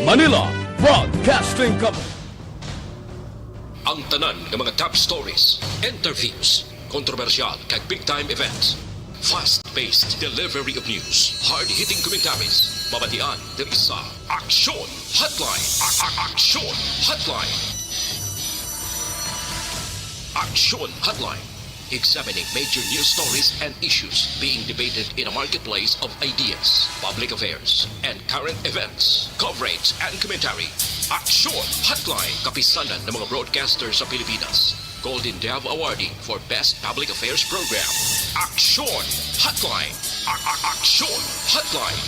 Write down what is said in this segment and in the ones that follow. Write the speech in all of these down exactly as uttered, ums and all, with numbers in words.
Anila Broadcasting Company. Ang tanan nga mga top stories, interviews, kontrobersyal kag big time events, fast-paced delivery of news, hard-hitting commentaries, mabatian diri sa Aksyon Hotline. A- a- Aksyon Hotline. Aksyon Hotline. Examining major news stories and issues being debated in a marketplace of ideas, public affairs, and current events. Coverage and commentary. Aksyon Hotline. Kapisanan ng mga broadcaster sa Pilipinas. Golden Dove Awardee for Best Public Affairs Program. Aksyon Hotline. A- a- Aksyon Hotline.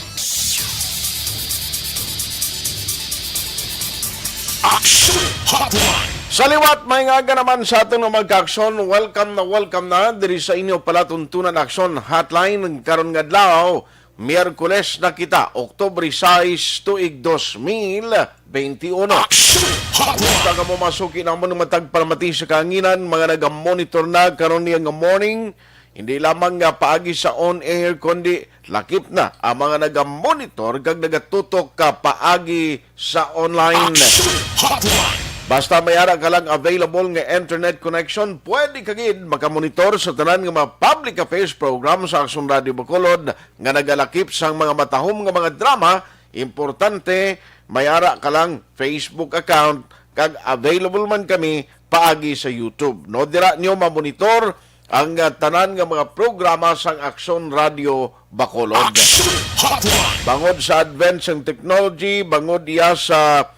Aksyon Hotline. Sa liwat, may nga aga naman sa aton nga mga kaaksyon. Welcome na welcome na diri sa inyo palatuntunan Aksyon Hotline karon nga adlaw. Miyerkules na kita, Oktubre sais, tuig dos mil benti uno. Aksyon Hotline. Kumusta kamo, mga suki namon nga matagpalamati sa kahanginan, mga nagamonitor na karon niya nga morning, hindi lamang nga paagi sa on-air, kundi lakip na ang mga nagamonitor kag nagatutok ka paagi sa online. Aksyon Hotline. Basta may ara ka lang available nga internet connection, pwede ka gid makamonitor sa tanan nga mga public affairs program sa Aksyon Radio Bacolod nga nagalakip sang mga matahom nga mga drama. Importante, may ara ka lang Facebook account kag available man kami paagi sa YouTube. No, dira nyo mamonitor ang, ah, tanan nga mga programa sang Aksyon Radio Bacolod. Aksyon Hotline. Bangod sa advance sang technology, bangod iya sa,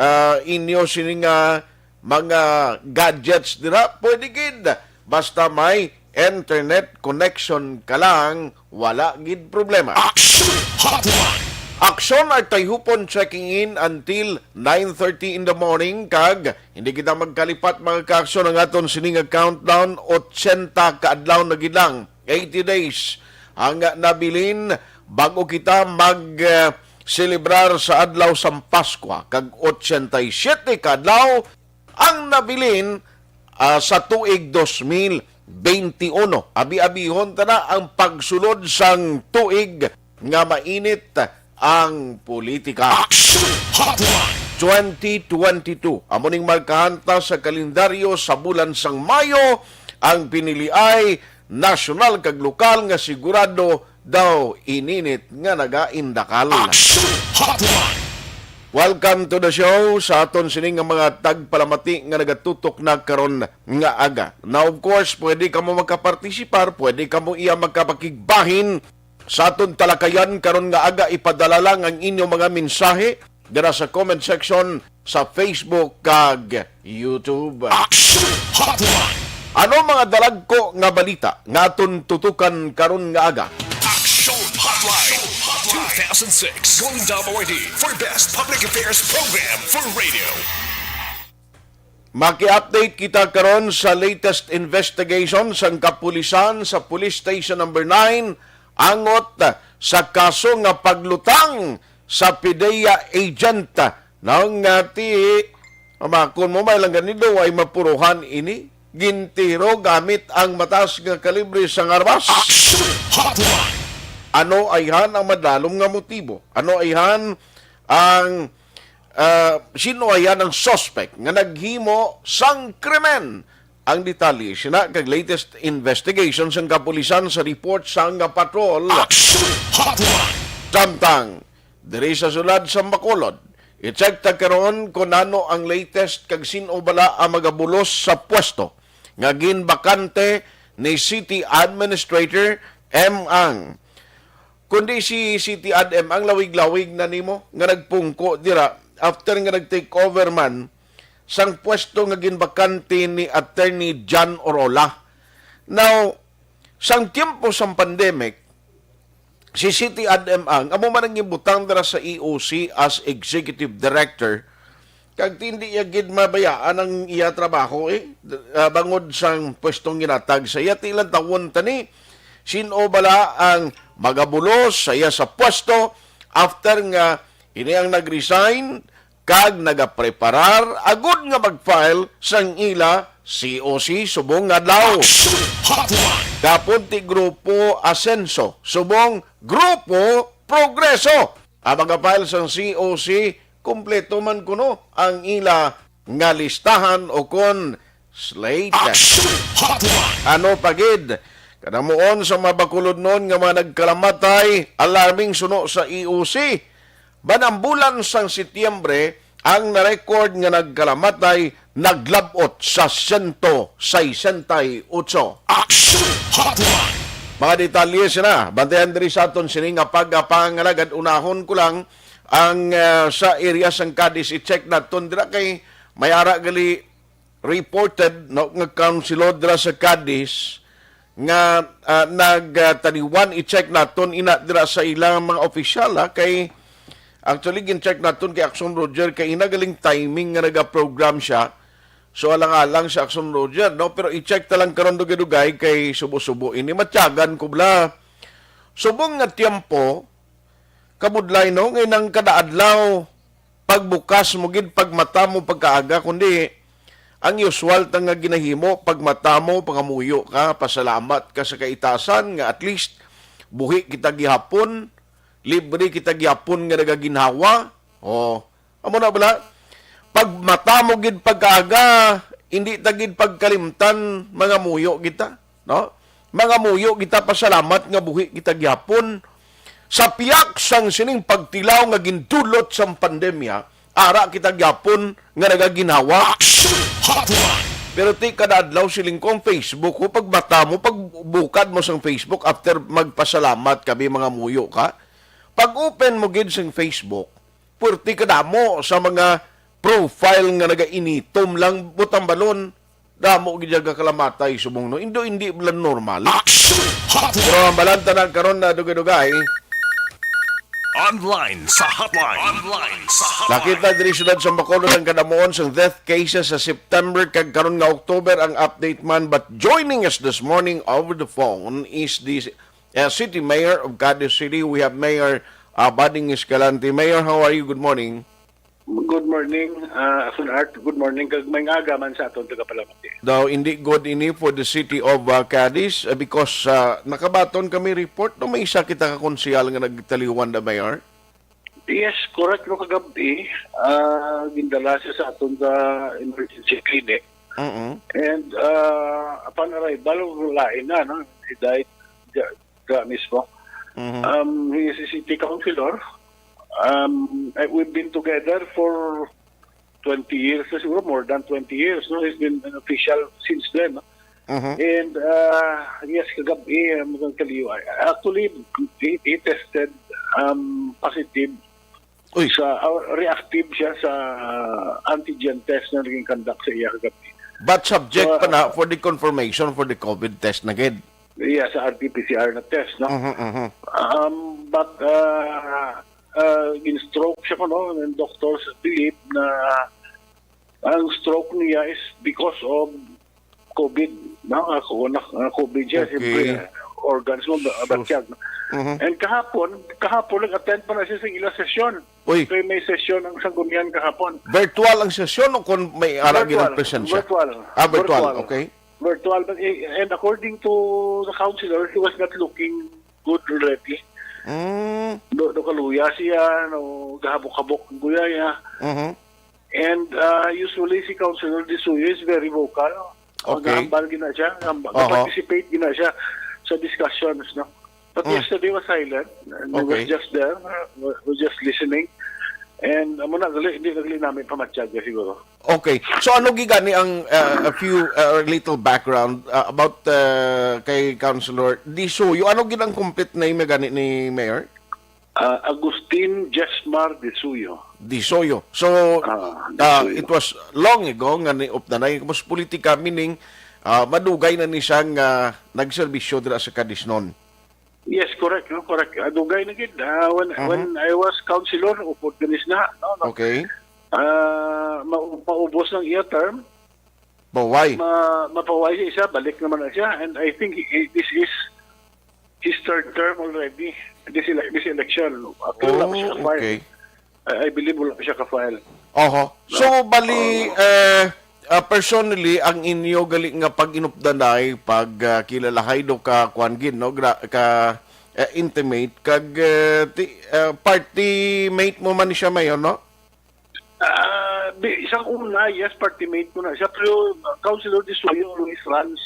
ah, inyo sini nga mga gadgets dira, pwede gid. Basta may internet connection ka lang, wala gid problema. Aksyon Hotline. Aksyon Artayhupon checking in until nine thirty in the morning, kag hindi kita magkalipat, mga kaaksyon, ang aton sining nga countdown, ochenta ka adlaw na gid lang, eighty days ang nabilin bago kita mag, eh, selebrar sa adlaw sang Paskwa, kag ochenta y siete ka adlaw ang nabilin, ah, sa tuig dos mil benti uno. Abi-abihon ta na ang pagsulod sang tuig nga mainit ang politika. Aksyon Hotline. Twenty twenty-two. Amo ning markahan ta sa kalendaryo sa bulan sang Mayo, ang piniliay nasyonal kag lokal nga sigurado daw ininit nga nagaindakal. Aksyon Hotline. Welcome to the show sa aton sini nga mga tagpalamati nga nagatutok na karon nga aga. Now, of course, pwede kamo makapartisipar, pwede kamo iya makapakigbahin sa aton talakayan karon nga aga. Ipadala lang ang inyong mga mensahe dira sa comment section sa Facebook kag YouTube. Action Hotline. Ano mga dalagko nga balita nga aton tutukan karon nga aga? Action Hotline two thousand six Golden Dove Awardee for Best Public Affairs Program for Radio. Maki-update kita karon sa latest investigation sang kapulisan sa Police Station Number Nine angot sa kaso nga paglutang sa PDEA agent. Nang nga ti, amakon mo, may lang ganido, ay mapuruhan ini. Gintiro gamit ang mataas nga kalibre sang armas. Action Hotline. Ano ayhan ang madalom nga motibo? Ano ayhan ang, ah, sino ayhan ang suspect nga naghimo sang krimen? Ang detalye sina kag latest investigation sang kapulisan sa report sang nga patrol. Action Hotline. Samtang diri sa sulod sang Bacolod, i-check ta karon kung ano ang latest kag sin-o bala ang magabulos sa pwesto nga ginbakante ni City Administrator M. Ang. Kundi si City Ad M. Ang lawig-lawig na nimo nga nagpungko dira after nga nag-take over man sang pwesto nga ginbakante ni Attorney John Orola. Now, sang tiempo sang pandemic, si City Ad M. Ang amo man ang gibutang dira sa E O C as executive director, kag hindi iya gid mabayaan ang iya trabaho, eh, d-, ah, bangod sang pwestong ginatag sa iya. Ti lang tawon tani, sin-o bala ang magabulos sa iya sa pwesto after nga ini ang nag-resign kag nagapreparar agud nga mag-file sang ila C O C subong nga adlaw. Action Hotline. Gapon ti Grupo Asenso subong Grupo Progreso ang magapile sang C O C Kompleto man kuno ang ila nga listahan o kon slate. Action Hotline! Ano pa gid? Kadamuon sa mga bakulodnon nga mga nagkalamatay, alarming suno sa E O C. Ban ang bulan sang Setyembre, ang na-record nga nagkalamatay naglab-ot sa sento sesenta y ocho. Action Hotline! Mga detalye sina, bantayan diri sa aton sini nga pagpangalagad. Unahon ko lang ang, ah, sa area sang Cadiz, i-check naton dira kay may ara gali reported, no, nga councilor dira sa Cadiz nga, ah, nagtaniwan. I-check naton ina dira sa ilang mga opisyal, ha, kay actually gin-check naton kay Action Roger kay ina galing timing nga nagaprogram siya. So alang-alang sa Action Roger, no, pero i-check ta lang karon dugay-dugay kay subo-subo ini matyagan ko bala. Subong nga tiyempo, kabudlay, no, ngay nang kada adlaw, pagbukas mo gid, pagmata mo pagkaaga, kundi ang usual ta nga ginahimo, pagmata mo, pangamuyo ka, pasalamat ka sa kaitasan nga at least buhi kita gihapon, libre kita gihapon nga nagaginhawa. Oh, amo na bala. Pagmata mo gid pagkaaga, hindi ta gid pagkalimtan, mangamuyo kita, no? Mangamuyo kita, pasalamat nga buhi kita gihapon. Sa piyak sang sining pagtilaw nga gindulot sang pandemya, ara kita gihapon nga nagaginhawa. Action Hotline! Pero ti kada adlaw siling ko ang Facebook ko, pagmata mo, pagbukad mo sang Facebook after magpasalamat ka, bi, mangamuyo ka. Pag open mo gid sang Facebook, purti kadamo sa mga profile nga nagainitom lang, butang balon, damo gid ang kalamatay subong, no? Indo, hindi lang normal. Action Hotline! Pero ang balanta na karon na dugay-dugay. Online sa hotline. Online sa hotline. Nakita diri siyudad sa Bacolod ang kadamuon sang death cases sa September kag karon nga October ang update man. But joining us this morning over the phone is the, uh, City Mayor of Cadiz City. We have Mayor, uh, Bading Escalante. Mayor, how are you? Good morning. Good morning, ah, Asun Art. Good morning, kag may aga man sa aton tagapalamati. Daw, hindi good ini for the city of, uh, Cadiz, uh, because, uh, nakabaton kami report, no, may isa kita ka konsehal nga nagtaliwan, the mayor. Yes, correct, no, kagabi, ah, gindala siya sa aton ka emergency clinic. Mm-mm. And, ah, upon arrival, lain na, no? He died, ga-, ga mismo. Mhm. Um, he is a city councilor. Um, eh, we've been together for twenty years na siguro, more than twenty years, no? He's been an official since then, no? Mhm. And, ah, yes, kagabi, um, ang kaliwa. Actually, he, he tested, um, positive Uy. Sa, ah, reactive siya sa antigen test na naging conduct sa iya kagabi. But subject So, pa na for the confirmation for the COVID test na gid. Yeah, sa R T P C R na test, no? Mhm, mhm. Um, but, ah, ah, in-stroke siya, no? And doctors believe na ang stroke niya is because of COVID, no? Ako, na, na COVID siya, Okay. siyempre, organs mo, ba-, Sus. batyag, no? Mhm. And kahapon, kahapon nag-attend pa na siya sa ila sesyon. Uy. Kay may sesyon ang Sanggunian kahapon. Virtual ang sesyon o kung may ara Virtual. ginang presensya? Virtual. Ah, virtual. Virtual. Okay. Virtual. But, eh, and according to the counselor, he was not looking good already. Mm. Do, do kaluya siya, no, gahabok-habok ang kuya niya. Mhm. And, uh, usually si Councilor Disuyo is very vocal. Okay. Nag-ambal gina siya, nag-, Oho. nag-participate gina siya sa discussions, no? But Mm. yesterday was silent. And he was Okay. just there, uh, was just listening. And amo na, gali, hindi na gali namin pamatyag siguro. Okay. So ano gid gani ang, uh, a few, uh, little background, uh, about, uh, kay Councilor Disuyo? Ano gid ang complete name gani ni Mayor? Ah, Agustin Jesmar Disuyo. Disuyo. So, Ah, ah, Disuyo. it was long ago nga ni-updanay. Mas politika, meaning, ah, madugay na ni siya nga nagserbisyo dira sa Cadiznon. Yes, correct, no? Correct. Ah, dugay na gid. Ah, when, Mhm. when I was councilor, upod ganis na, no? No? Okay. Ah, ma-, maubos ng iya term. Mapaway. Ma-, mapaway siya, balik naman na siya. And I think he, he, this is his third term already. This ele-, this election. Actually, wala pa siya Oh, ka-file. okay. I, I believe wala pa siya ka-file. Oho. So, No? bali, Oo. eh, ah, personally, ang inyo gali nga pag-inupdanay, pag, ah, kilalahay do ka, kuwan gid, no? Gra-, ka, eh, intimate, kag, eh, ti-, eh, party mate mo man ni siya, Mayor, no? Di, isang una, yes, party mate ko na siya, pero, uh, Councilor Disuyo always runs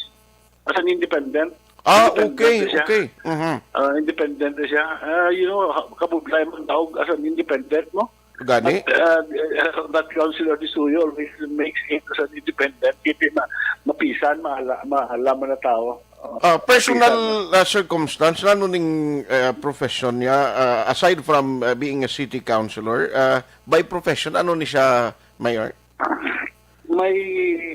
as an independent. Ah, Independent okay, na siya. okay. Mhm. Ah, independent na siya. Ah, you know, ha-, kabudlay man daw as an independent, no? Gani? But, uh, but Councilor Disuyo always makes it as an independent. Kaya ma-, mapisan, maala-, maalaman na tao. Ah, personal, Mapisan na. ah, circumstance, ano ning, ah, profession niya? Ah, aside from, ah, being a city councilor, ah, by profession, ano ni siya, Mayor? May,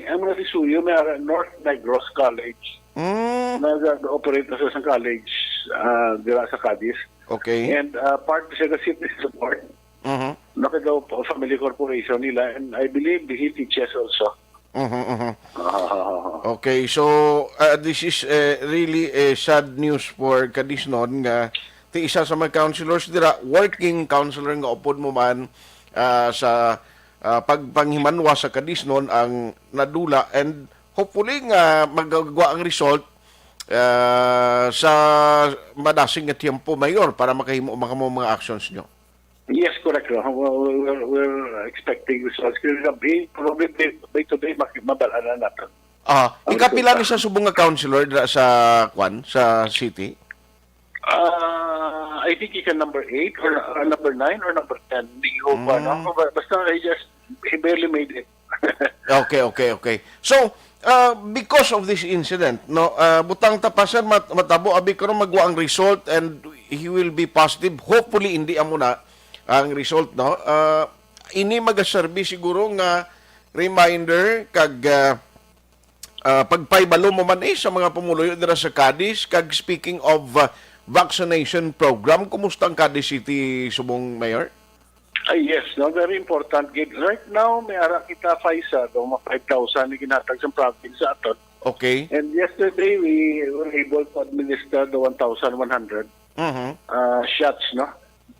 ang mga Disuyo, may ara-, North Negros College. Mm. Nag-operate na sa isang college, ah, dira sa Cadiz. Okay. And, ah, part siya ka citizen support. Mhm. Nakagaw po, family corporation nila, and I believe he teaches also. Mhm, mhm. Ah. Okay, so, uh, this is, uh, really a sad news for Cadiznon nga ti isa sa mga councilors dira, working councilor nga upod mo man, uh, sa, uh, pagpanghimanwa sa Cadiznon ang nadula, and hopefully nga magagwa ang result, uh, sa madasig nga tiyempo, Mayor, para makahimo, makamo mga actions nyo. Yes, correct, no? We're, we're, we're expecting results. Kaya gabi, probably by, by today, mak-, mabal-an na natin. Ah, Ang ikapila ni resulta. Sa subong nga councilor dira sa, kwan, sa city? Ah, I think he's a number eight or, uh, number nine or number ten. Hindi ko pa, no? Mm. Ba-, basta I just, he barely made it. Okay, okay, okay. So, uh, because of this incident, no, uh, butang ta pa, sir, mat-, matabo abi karon magwa ang result and he will be positive. Hopefully, hindi amo na ang result, no? Uh, ini magaserbi siguro nga reminder kag, uh, uh, pagpaybalo mo man, eh, sa mga pumuluyo dira sa Cadiz. Kag speaking of, uh, vaccination program, kumusta ang Cadiz City subong, Mayor? Ay, yes, no, very important gid. Right now, may ara kita Pfizer, daw mga five thousand ni ginhatag sa province sa aton. Okay. And yesterday, we were able to administer the one thousand one hundred, Mhm. uh, shots, no?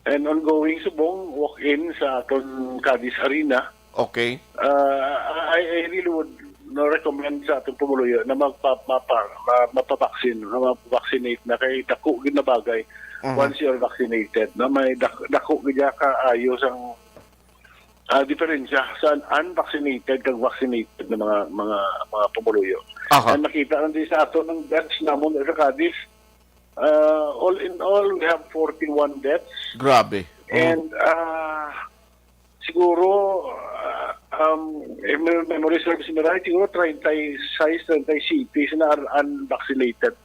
And ongoing subong walk-in sa aton Cadiz Arena. Okay. Uh, I, I really would, no, recommend sa aton pumuluyo na magpa-, mapa-, ma-, mapabaksin, na mapavaccinate na kay dako gid na bagay Mhm. once you're vaccinated, no? May dak-, dako gid ya kaayo sang, ah, diferensya sa unvaccinated kag vaccinated na mga, mga, mga pumuluyo. Aha. And nakita lang din sa aton ang deaths namon sa Cadiz. Uh, all in all, we have forty-one deaths. Grabe. Mm. And, uh, siguro, uh, um, if my memory serves me right, siguro treinta y seis, treinta y siete sila are unvaccinated.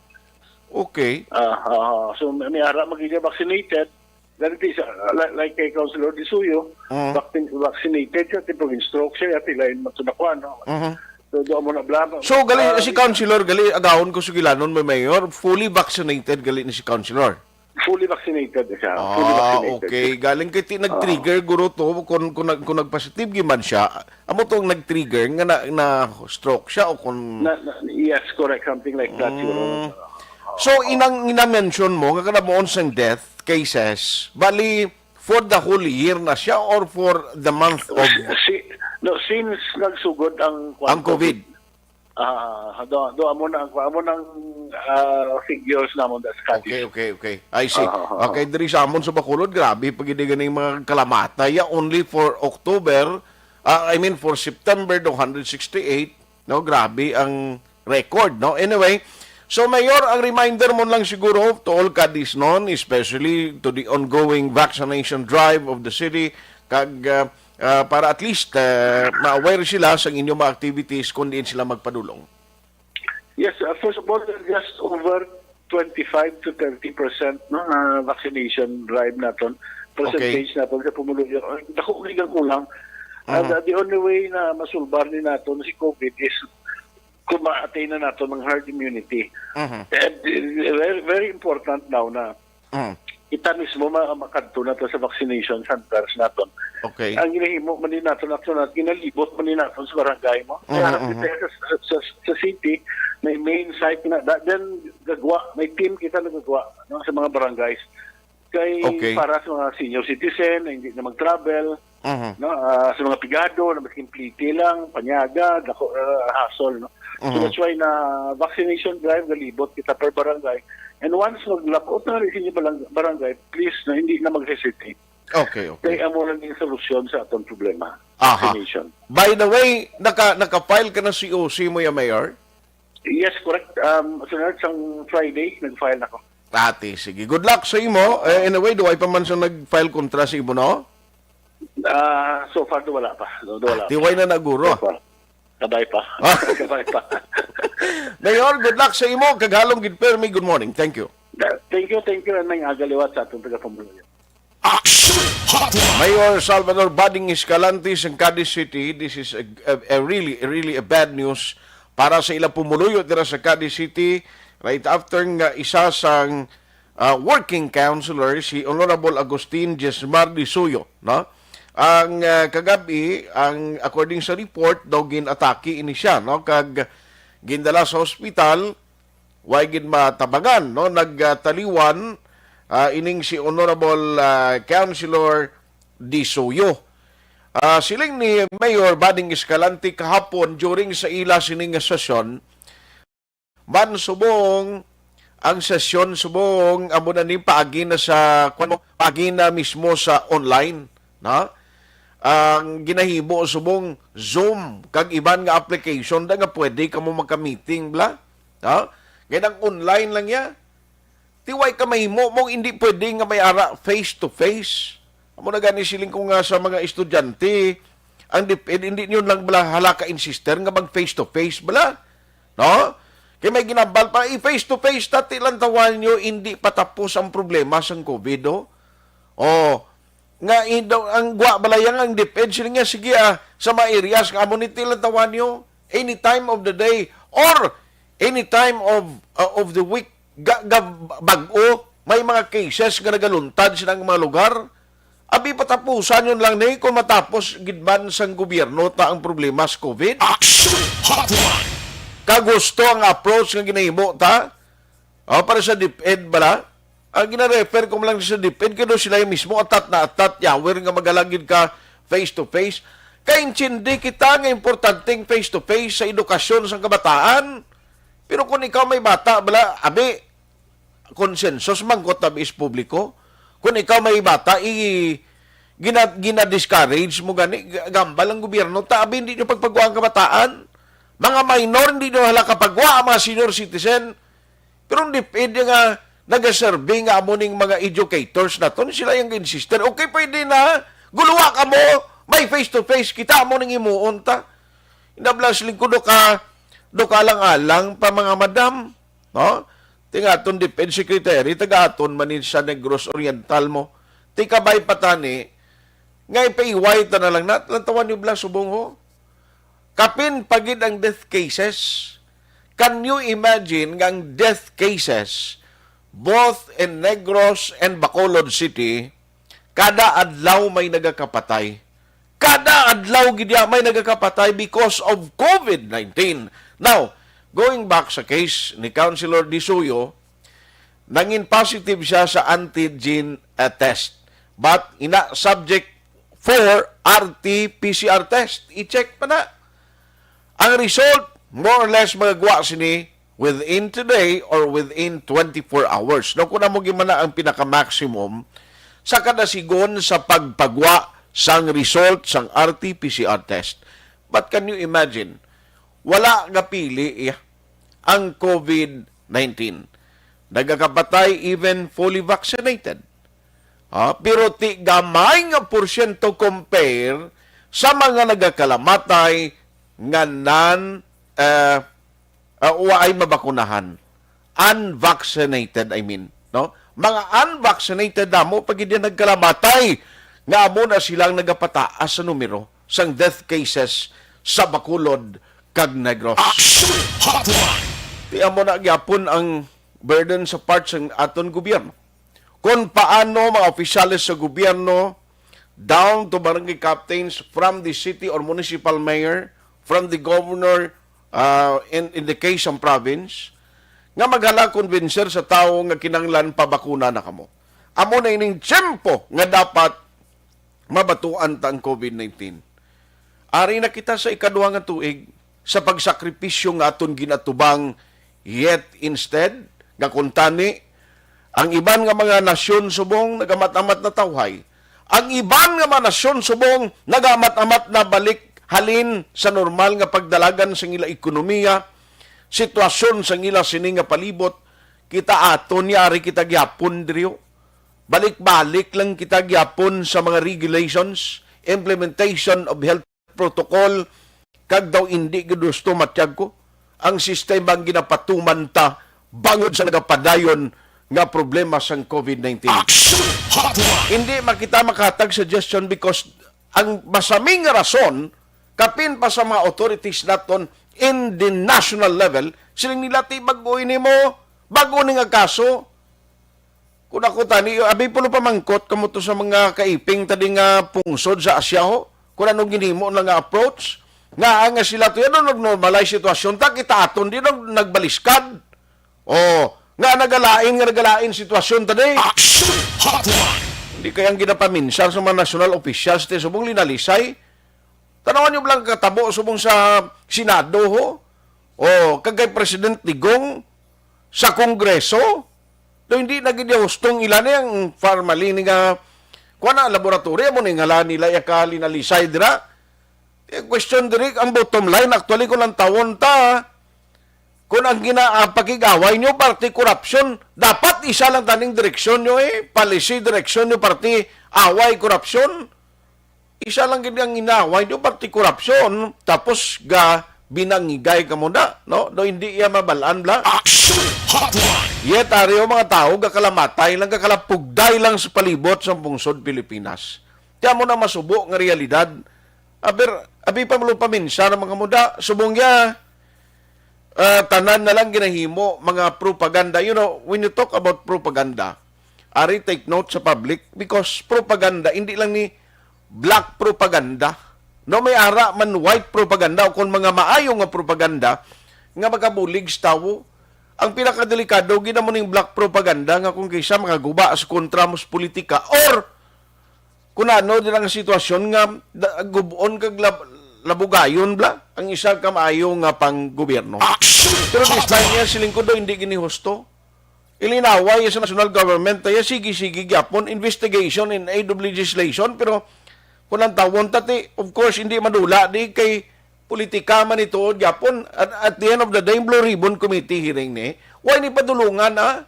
Okay. Ah, ah, so, may, may ara magiging vaccinated. Dati sa, like, like kay Councilor Disuyo, Mm. vaccin-, vaccinated siya, tipo stroke siya, yati lain man to nakuha, no? Mhm. So, doon mo na, bla-, bla-, So, gali ah, si Councilor, gali agawon ko sugilanon, may Mayor, fully vaccinated gali ni si Councilor. Fully vaccinated siya. Fully Ah, vaccinated. Okay. Galing kay ti-, nag-trigger, Ah. guro, to, kung, kung, nag-, kung nagpositive gyud man siya, amo tong nag-trigger nga na, na stroke siya o kung Na, na, yes, correct. Something like that, siguro. Mm. Ah. So, inang, ina-mention mo nga kada mo sang death cases, bali, for the whole year na siya or for the month of Si, no, since nagsugod ang, ang COVID? COVID. Ah, do, do, amo na ang, amo nang, ah, figures namon sa Cadiz. Okay, okay, okay. I see. Ah, ah, ah. Okay, diri sa amon sa Bacolod, grabe pa gid ganing mga kalamatay. Yeah, only for October, ah, I mean for September, two hundred sixty-eight, no? Grabe ang record, no? Anyway, so Mayor, ang reminder mo lang siguro to all Cadiznon, especially to the ongoing vaccination drive of the city, kag, ah, ah, para at least, ah, ma-aware sila sa inyong mga activities kung diin sila magpadulong. Yes, uh, first of all, we're just over twenty-five to thirty percent, no, na vaccination drive naton, Okay. percentage naton sa pumuluyo. Ang dako gid ang kulang. And, Mhm. uh, the only way na masulbar ni naton si COVID is kung ma-attain na naton ang herd immunity. Mhm. And, uh, very, very important now na Mm. kita mismo ma-, makadto na to sa vaccination centers naton. Okay. Ang ginahimo man din naton, actually, ginalibot man din naton sa barangay mo. Mhm, Kaya mhm. kita sa, sa, sa, sa city, may main site na, da-, then gagwa, may team kita nagagwa, no, sa mga barangays. Kay Okay. para sa mga senior citizen na hindi na mag-travel, Mhm. no, ah, sa mga pigado na maskin pliti lang, panyaga, dako, ah, hassle, no? So Mhm. that's why na vaccination drive, galibot kita per barangay. And once maglabot na rin sa inyo balang-, barangay, please, na hindi na mag-hesitate. Okay, okay. Kay amo lang yung solusyon sa atong problema. Aha. Vaccination. By the way, naka, naka-file ka na C O C mo ya, Mayor? Yes, correct. Um, sunod sang Friday, nag-file ako. Ati, sige. Good luck sa imo. Eh, in a way, duway pa man sa nag-file kontra sa imo, no? Ah, so far, do wala pa. Do, do wala Ah, pa. Tiway na naguro. So far. Kabay pa. Ah. Kabay pa. Mayor, good luck sa imo. Kaghalong gid permi, good morning. Thank you. Thank you, thank you, and may aga liwat sa atong taga-pamulyo. Action Hotline. Mayor Salvador Bading Escalante sang Cadiz City, this is a, a, a really, really a bad news para sa ilang pumuluyo dira sa Cadiz City right after nga isa sang, ah, working councilor, si Honorable Agustin Jesmar Disuyo, no? Ang, ah, kagabi, ang, according sa report, daw ginatake ini siya, no? Kag gindala sa hospital, way gid matabangan, no? Nagtaliwan, ah, ining si Honorable, ah, Councilor Disuyo. Ah, siling ni Mayor Bading Escalante kahapon during sa ila sining nga sesyon, man subong ang sesyon subong amo na ni paagi na sa, kuwan mo, paagi na mismo sa online, no? Ang ginahimo subong Zoom kag iban nga application da nga pwede kamo magka-meeting, bla? Ha? Kay nang online lang ya. Ti way ka mahimo mo, hindi pwede nga may ara face to face. Amo na gani siling ko nga sa mga estudyante, ang DepEd, hindi nyo lang bala hala ka insister nga mag face to face bala. No? Kay may ginambal pa, i face to face, tati lang tawan nyo, hindi patapos ang problema sang COVID, oh. Oh, nga indo, ang gwa bala yang ang DepEd, sila nga, sige, ah, sa mga areas nga amo ni tilantawan nyo, any time of the day or any time of, uh, of the week, ga, ga, bag-o, may mga cases nga nagaluntad sa ilang mga lugar. Abi, patapusan yun lang ni kung matapos gid man sang gobyerno ta ang problema sa COVID. Action Hotline. Kagusto ang approach nga ginahimo ta, oh, para sa DepEd bala. Ang gina-refer ko lang sa DepEd, kay daw sila yung mismo atat na atat, yawer nga magalagid ka face to face. Kaintindi kita nga importanteng face to face sa edukasyon sang kabataan. Pero kung ikaw may bata, bala, abi, consensus, mangkot na bis publiko. Kung ikaw may bata, i, gina, gina-discourage mo gani, g-, gambal ang gobyerno, ta, abi, hindi nyo pagpagwa ang kabataan. Mga minor, hindi nyo hala kapagwa ang mga senior citizen. Pero ang DepEd nga nagaserve nga amo ning mga educators naton, sila yung insister, "Okay, pwede na. Guluwa ka mo. May face to face kita, amo ning imuon ta." Inablas lingkod ka, do ka lang alang pa mga madam, no? Ti nga aton DepEd Secretary, taga aton man ni sa Negros Oriental mo. Ti kabay pa tani, nga ipaiway ta na lang na, lantawan niyo bala subong ho. Kapin pa gid ang death cases. Can you imagine nga ang death cases both in Negros and Bacolod City, kada adlaw may nagakapatay? Kada adlaw gid ya may nagakapatay because of COVID nineteen. Now, going back sa case ni Councilor Disuyo, nangin positive siya sa antigen, uh, test. But ina subject for R T P C R test. I-check pa na. Ang result, more or less, magagwa sini within today or within twenty-four hours. No, kung amo gid man na ang pinaka-maximum sa kada sigon sa pagpagwa sang result sang R T P C R test. But can you imagine? Wala nga pili, iya, ang COVID nineteen. Nagakapatay even fully vaccinated. Ah, pero ti gamay nga porsyento compare sa mga nagakalamatay nga non, eh, ah, wa ay mabakunahan. Unvaccinated, I mean, no? Mga unvaccinated damo pa gid yan nagkalamatay nga amo na silang nagapataas sa numero sang death cases sa Bacolod kag Negros. Action Hotline. Ti amo na gyapon ang burden sa part sang aton gobyerno. Kung paano mga opisyales sa gobyerno, down to barangay captains, from the city or municipal mayor, from the governor, uh, in, in the case sa province, nga maghala convincer sa tawo nga kinahanglan pabakuna na kamo. Amo na ining tiyempo nga dapat mabatuan ta ang COVID nineteen. Ari na kita sa ikaduha nga tuig sa pagsakripisyo nga aton ginatubang, yet instead nga kuntani, ang iban nga mga nasyon subong nagamat-amat na tawhay, Ang iban nga mga nasyon subong nagamat-amat na balik halin sa normal nga pagdalagan sang ila ekonomiya, sitwasyon sang ila sini nga palibot, kita aton yari kita gyapon diriyo. Balik-balik lang kita gyapon sa mga regulations, implementation of health protocol, kag daw indi gid gusto matyag ko ang sistema ang ginapatuman ta bangod sa nagapadayon nga problema sang covid nineteen. Action Hotline! Hindi makita makahatag suggestion because ang masaming nga rason, kapin pa sa mga authorities naton in the national level, siling nila, "Ti, bag-o ini mo, bag-o ni nga kaso." Kung ako tani, abi pulo pamangkot kamo to sa mga kaiping tadi nga pungsod sa Asia, ho, kung anong ginhimo na nga approach, nga nga sila to yan, nag-normalize sitwasyon, ta kita aton di nag nagbaliskad. Oh, nga nagalain, nga nagalain sitwasyon tadi. Action Hotline! Hindi kayang ginapaminsar sa mga national officials ti subong linalisay. Tanawan nyo lang katabo subong sa Senado, ho? O, kag kay President Digong sa Kongreso? Do hindi na gid hustong ila ni ang formalin nga kuan na laboratory, amo ni ngalan nila ya kalinalisay dira. Eh, question diri, ang bottom line, actually, kung ang tawon ta, kung ang gina-, ang pakig-away nyo, party corruption, dapat isa lang taning direksyon nyo eh, policy direksyon nyo, party away, corruption. Isa lang gid ang inaway nyo, party corruption, tapos ga binangigay kamo na, no? Do hindi iya mabalaan bla. Action Hotline! Yet, ari o mga tao, gakalamatay lang, gakalapugday lang sa palibot sa pungsod Pilipinas. Kaya mo na masubo nga realidad. Aber, abi pa mo paminsa ng mga muda, subong ya, ah, tanan na lang ginahimo, mga propaganda. You know, when you talk about propaganda, ari take note sa public because propaganda, hindi lang ni black propaganda. No, may ara man white propaganda o kung mga maayo nga propaganda nga makabulig sa tawo. Ang pinakadelikado, gid amo ning black propaganda nga kung kaysa makaguba sa kontra mo sa politika or kung ano din ang sitwasyon nga da-, gubon kag lab-, labugayon bla ang isa ka maayo nga pang gobyerno. Action! Pero this time niya, siling ko do, hindi gini husto. Ilinaway sa national government, tayo sige-sige gyapon, investigation in aid of legislation, pero kung ang tawon tati, of course, hindi madula di kay politika man ito gyapon. At at the end of the day, Blue Ribbon Committee hearing ni, why ni padulungan, ah?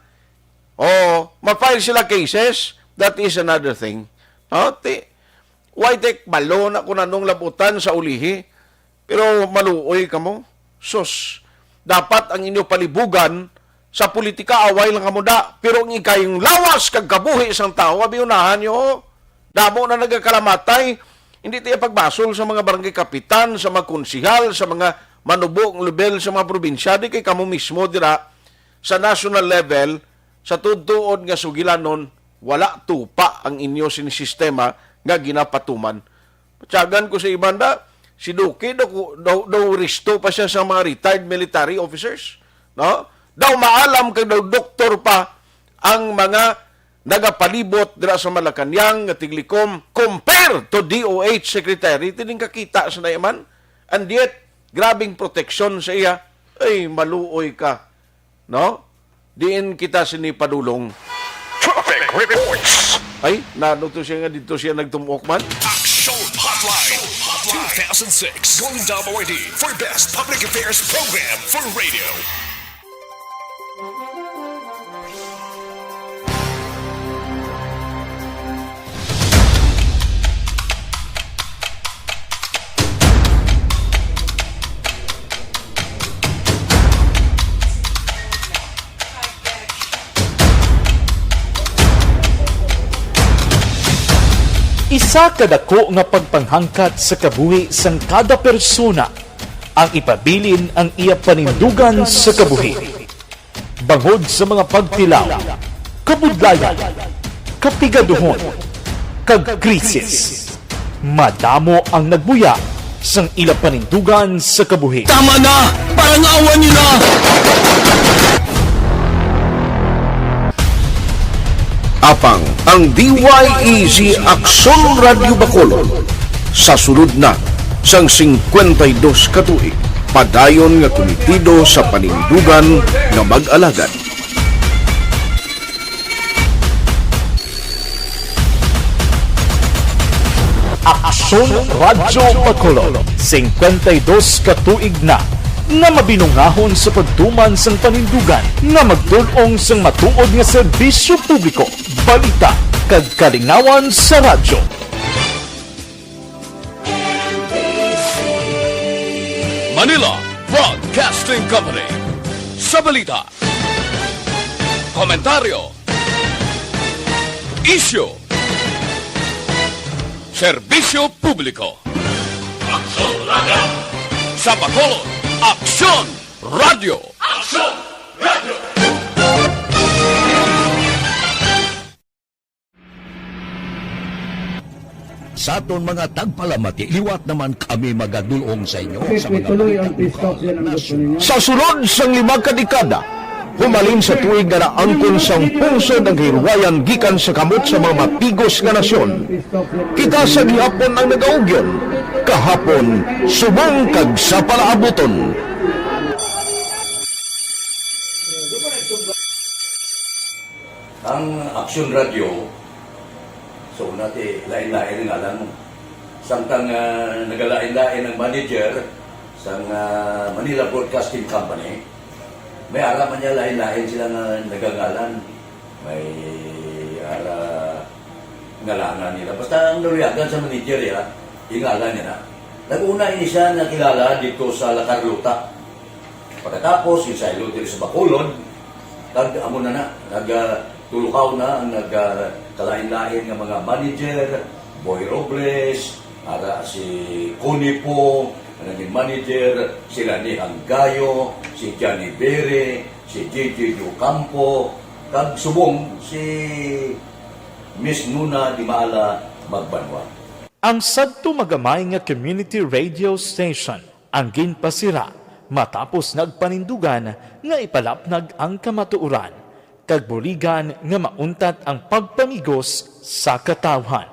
Oh, ma-file sila cases, that is another thing. Oh, ti, why take balo na kung anong labutan sa ulihi? Pero maluoy kamo. Sus, dapat ang inyo palibugan sa politika, away lang kamo da. Pero ang ikayong lawas kag kabuhi sang tawo, abi unahan nyo. Damo na nagakalamatay. Hindi tayo pagbasol sa mga barangay kapitan, sa mga konsihal, sa mga manubo ng level sa mga probinsya. Di kay kamo mismo dira sa national level, sa tuod-tuod nga sugilanon, wala tupa ang inyo sinisistema nga ginapatuman. Patyagan ko sa iban da, si Duque daw, daw, daw risto pa siya sa mga retired military officers, no? Daw maalam kag daw doktor pa ang mga nagapalibot dira sa Malacañang nga tiglikom compare to D O H secretary, tining kakita sa naiman. And yet, grabing proteksyon sa iya. Ay, maluoy ka. No? Diin kita sini padulong. Traffic reports. Ay, nano to siya nga dito siya nagtumok man? Action Hotline two thousand six Golden Awardee for Best Public Affairs Program for Radio. Isa ka dako nga pagpanghangkat sa kabuhi sang kada persona ang ipabilin ang iya panindugan sa kabuhi. Bangod sa mga pagtilaw, kabudlayan, kapigaduhon, kag krisis, madamo ang nagbuya sang ila panindugan sa kabuhi. Tama na! Parang awa nila! Apang ang D Y E Z Aksyon Radyo Bacolod sa sulod na sang singkwenta y dos ka tuig, padayon nga kumitido sa panindugan nga mag-alagad. Aksyon Radyo Bacolod, singkwenta y dos ka tuig na nga mabinungahon sa pagtuman sang panindugan nga magtul-ong sang matuod nga serbisyo publiko, balita, kag kalingawan sa radyo. Manila Broadcasting Company. Sa balita, komentaryo, isyu, serbisyo publiko. Aksyon Radyo! Sa Bacolod, Aksyon Radyo! Aksyon Radyo! Sa aton mga tagpalamati, liwat naman kami magadulong sa inyo sa mga balita lokal nga nasyonal. Sa sulod sang lima ka dekada, humalin sa tuig nga naangkon sang pungsod ang kahilwayan gikan sa kamot sa mga mapigos nga nasyon, kita sa gihapon ang nagaugyon, kahapon, subong kag sa palaabuton. Ang Aksyon Radyo, so, una ti, lain-lain ang ngalan mo. Samtang, ah, nagalain-lain ang manager sang, ah, Manila Broadcasting Company, may ara man niya lain-lain sila nga nagangalan. May ara ngalanan nila. Basta ang naluyagan sa manager, ya, ingalan niya na. Nag-una ini siya nakilala dito sa La Carlota. Pagkatapos, ginsaylo diri sa Bacolod, kag amo na na, nag, ah, tulukaw na ang nag, ah, kalain-lain nga mga manager, Boy Robles, ara si Connie Pong, ang naging manager, sila ni Hanggayo, si Johnny Bere, si J J Ocampo, kag subong si Miss Nuna Dimala Magbanwa. Ang sadto magamay nga community radio station ang ginpasira matapos nagpanindugan nga ipalapnag ang kamatuoran kag buligan nga mauntat ang pagpamigos sa katawhan.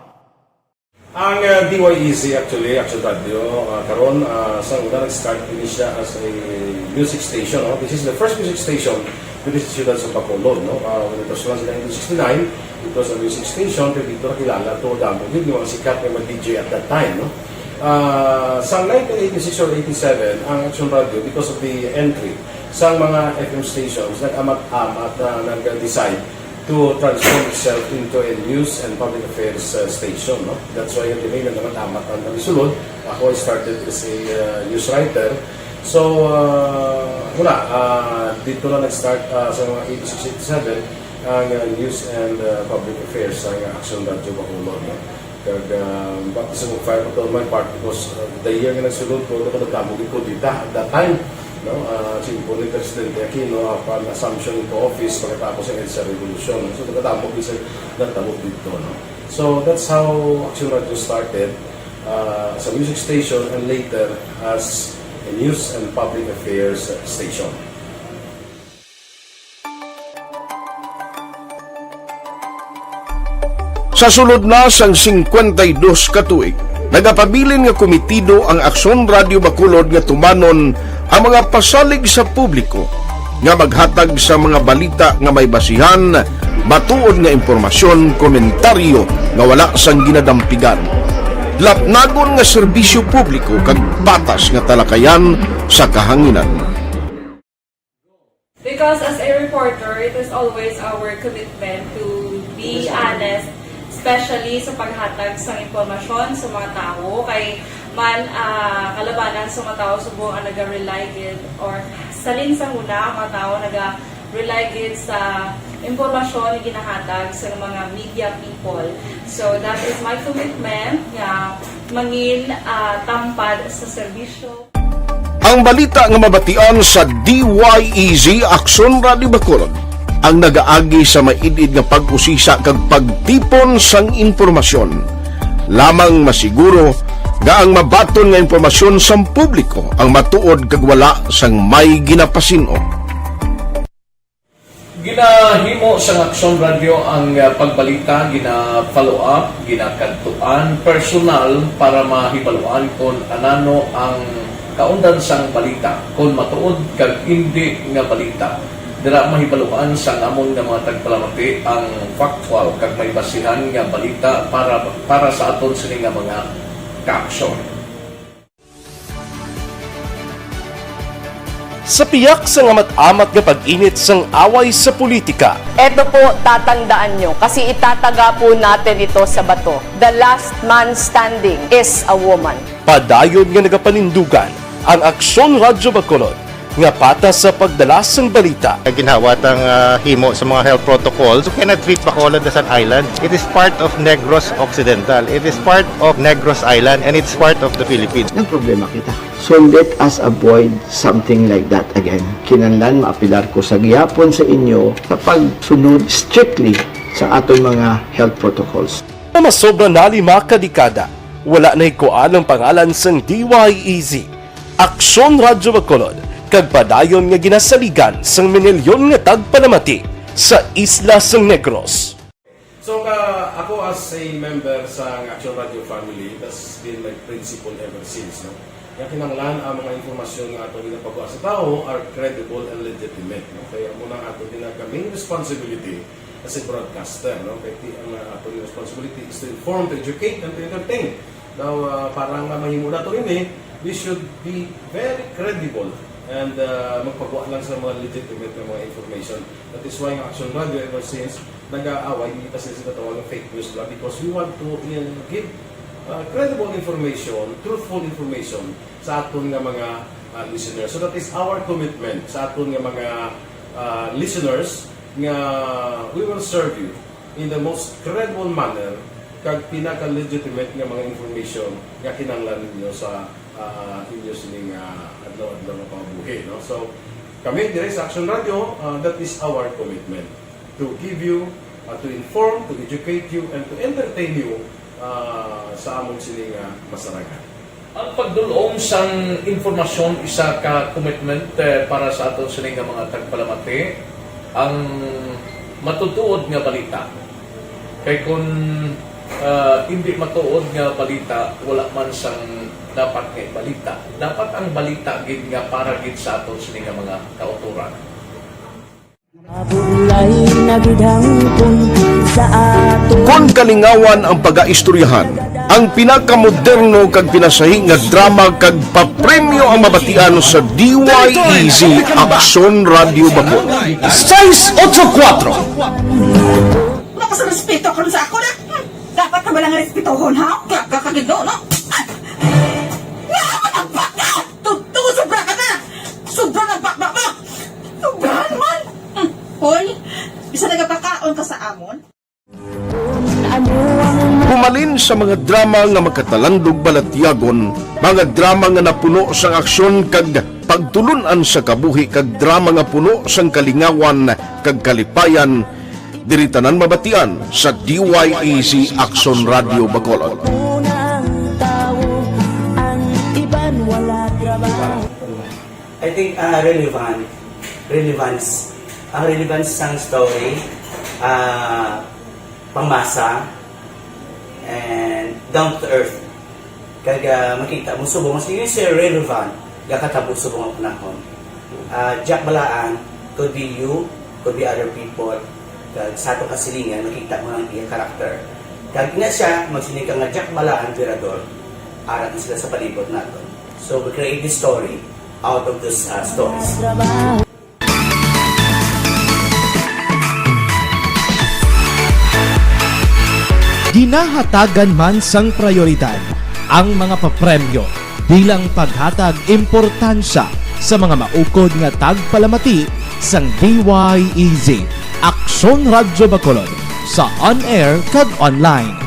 Ang, ah, D Y E C, actually, Action Radio, ah, karon, ah, sa una nag-start ini siya as a music station, no? This is the first music station diri sa siyudad sa Bacolod, no? Ah, when it was launched in nineteen sixty-nine, it was a music station, pero dito nakilala to, damo gyud yung mga sikat nga mga D J at that time, no? Ah, sa nineteen eighty-six or eighty-seven, ang Action Radio, because of the entry sa mga F M stations, nag-amat-amat na nag-decide to transform itself into a news and public affairs, uh, station, no? That's why kami nag-amat-amat ang kami sulod. Ako, I started as a, uh, news writer. So, uh, wala, uh, dito na nag-start, uh, sa mga eighty-six, eighty-seven, ang, uh, news and, uh, public affairs sa Action Radio Bacolod, no? Kag, ah, baptism of fire pa to on my part because, ah, the year nga nagsulod ko, ako nagdamo gid ko dita at that time, no? Ah, simple ni Presidente Aquino, upon assumption into office pagkatapos ng EDSA Revolution. So, nagdamo gid sa nagdamo dito, no? So, that's how Action Radio started, ah, as a music station and later as a news and public affairs station. Sa sulod na sang singkwenta y dos ka tuig, nagapabilin nga komitido ang Aksyon Radio Bacolod nga tumanon ang mga pasalig sa publiko nga maghatag sa mga balita nga may basihan, matuod nga impormasyon, komentaryo nga wala sang ginadampigan, lapnagon nga serbisyo publiko kag patas nga talakayan sa kahanginan. Because as a reporter, it is always our commitment to be honest, especially sa paghatag sa impormasyon sa mga tawo. Kay man, ah, kalabanan sa mga tawo subong ang naga-rely gid, or salin sa huna ang mga tawo naga-rely gid sa impormasyon nga ginahatag sa mga media people. So that is my commitment nga mangin, ah, tampad sa serbisyo. Ang balita nga mabatian sa D Y E Z Aksyon Radio Bacolod ang nagaagi sa maid-id nga pag-usisa kag pagtipon sang impormasyon. Lamang masiguro nga ang mabaton nga impormasyon sang publiko ang matuod kag wala sang may ginapasin-o. Ginahimo sang Aksyon Radio ang, ah, pagbalita, gina-follow up, ginakadtuan personal para mahibaluan kon anano ang kaundan sang balita, kon matuod kag indi nga balita. Dira mahibaluan sang amon nga mga tagpalamati ang factual kag may basihan nga balita para, para sa aton sini nga mga kaaksyon. Sa piyak sang amat-amat nga pag-init sang away sa politika, Eto po, tatandaan nyo, kasi itataga po natin ito sa bato. The last man standing is a woman. Padayon nga nagapanindugan ang Aksyon Radyo Bacolod nga patas sa pagdala sang balita. Ginhawat ang ah, himo sa mga health protocols. You cannot treat Bacolod as an island. It is part of Negros Occidental. It is part of Negros Island and it's part of the Philippines. Nagproblema kita. So let us avoid something like that again. Kinahanglan maapilar ko sa gihapon sa inyo sa pagsunod strictly sa aton mga health protocols. Nga masobra na lima ka dekada, wala nahikuan ang pangalan sang D Y E Z, Aksyon Radyo Bacolod, kag padayon nga ginasaligan sang minilyon nga tagpalamati sa isla sang Negros. So ka ako as a member sa Action Radio family, that's been my principle ever since, no? Nga kinahanglan ang mga impormasyon nga ato ginapagwa sa tawo are credible and legitimate, no? Kaya mo na ato din ang main responsibility as a broadcaster, no? Kaya ti- ang uh, ato responsibility is to inform, to educate, and to entertain. Now, uh, para nga mahimo nato ini, we should be very credible and uh, magpagwa lang sa mga legitimate nga mga information. That is why ang Action Radio ever since nag-aaway, hindi kasi sa tawag ng fake news lang because we want to uh, give uh, credible information, truthful information sa aton nga mga uh, listeners. So that is our commitment sa aton nga mga uh, listeners nga we will serve you in the most credible manner kag pinaka-legitimate nga mga information nga kinahanglan ninyo sa uh, inyo sining uh, adlaw-adlaw nga pangabuhi, no? So kami dire sa Action Radio, uh, that is our commitment to give you, uh, to inform, to educate you, and to entertain you uh, sa among sining uh, masarangan. Ang pagdul-ong sang impormasyon isa ka commitment eh, para sa aton sini nga mga tagpalamati, ang matutuod nga balita. Kay kun ah, indi matuod nga balita, wala man sang dapat nga ibalita. Dapat ang balita gid nga para gid sa aton sini nga mga kautoran. Kon kalingawan ang pagaistoryahan, ang pinakamoderno kag pinasahi nga drama kag papremyo ang mabatian sa D Y E Z Aksyon Radyo Bacol. Sais otso kuwatro. Wala ka sa respeto karon sa ako na. Hmm, dapat ka ba lang respetohon, ha? Kaya ka kagido, no? Nga ako nagbaka! Totoo, sobra ka na! Sobra na baba mo! Sobrahan man! Hmm. Hoy, bisa nagapakaon ka sa amon? Humalin sa mga drama nga makatalandog balatyagon, mga drama nga napuno sang aksyon kag pagtulun-an sa kabuhi kag drama nga puno sang kalingawan kag kalipayan, diri tanan mabatian sa D Y E Z Aksyon Radyo Bacolod. I think uh, relevant, relevance, ang relevance sang story, uh, pangmasa, and down to earth. Kag uh, makita mo subong mas yun siya relevant gakatabo subong ang panahon. Uh, Jack Balaan could be you, could be other people. Kag sa atong kasilingan, makita mo ang iya karakter. Kag ina siya, magsiling ka nga Jack Balaan, Virador, ara na sila sa palibot naton. So we create this story out of those uh, stories. Ginahatagan man sang prayoridad ang mga papremyo bilang paghatag importansya sa mga maukod nga tagpalamati sang D Y E Z Aksyon Radyo Bacolod sa on-air kag online.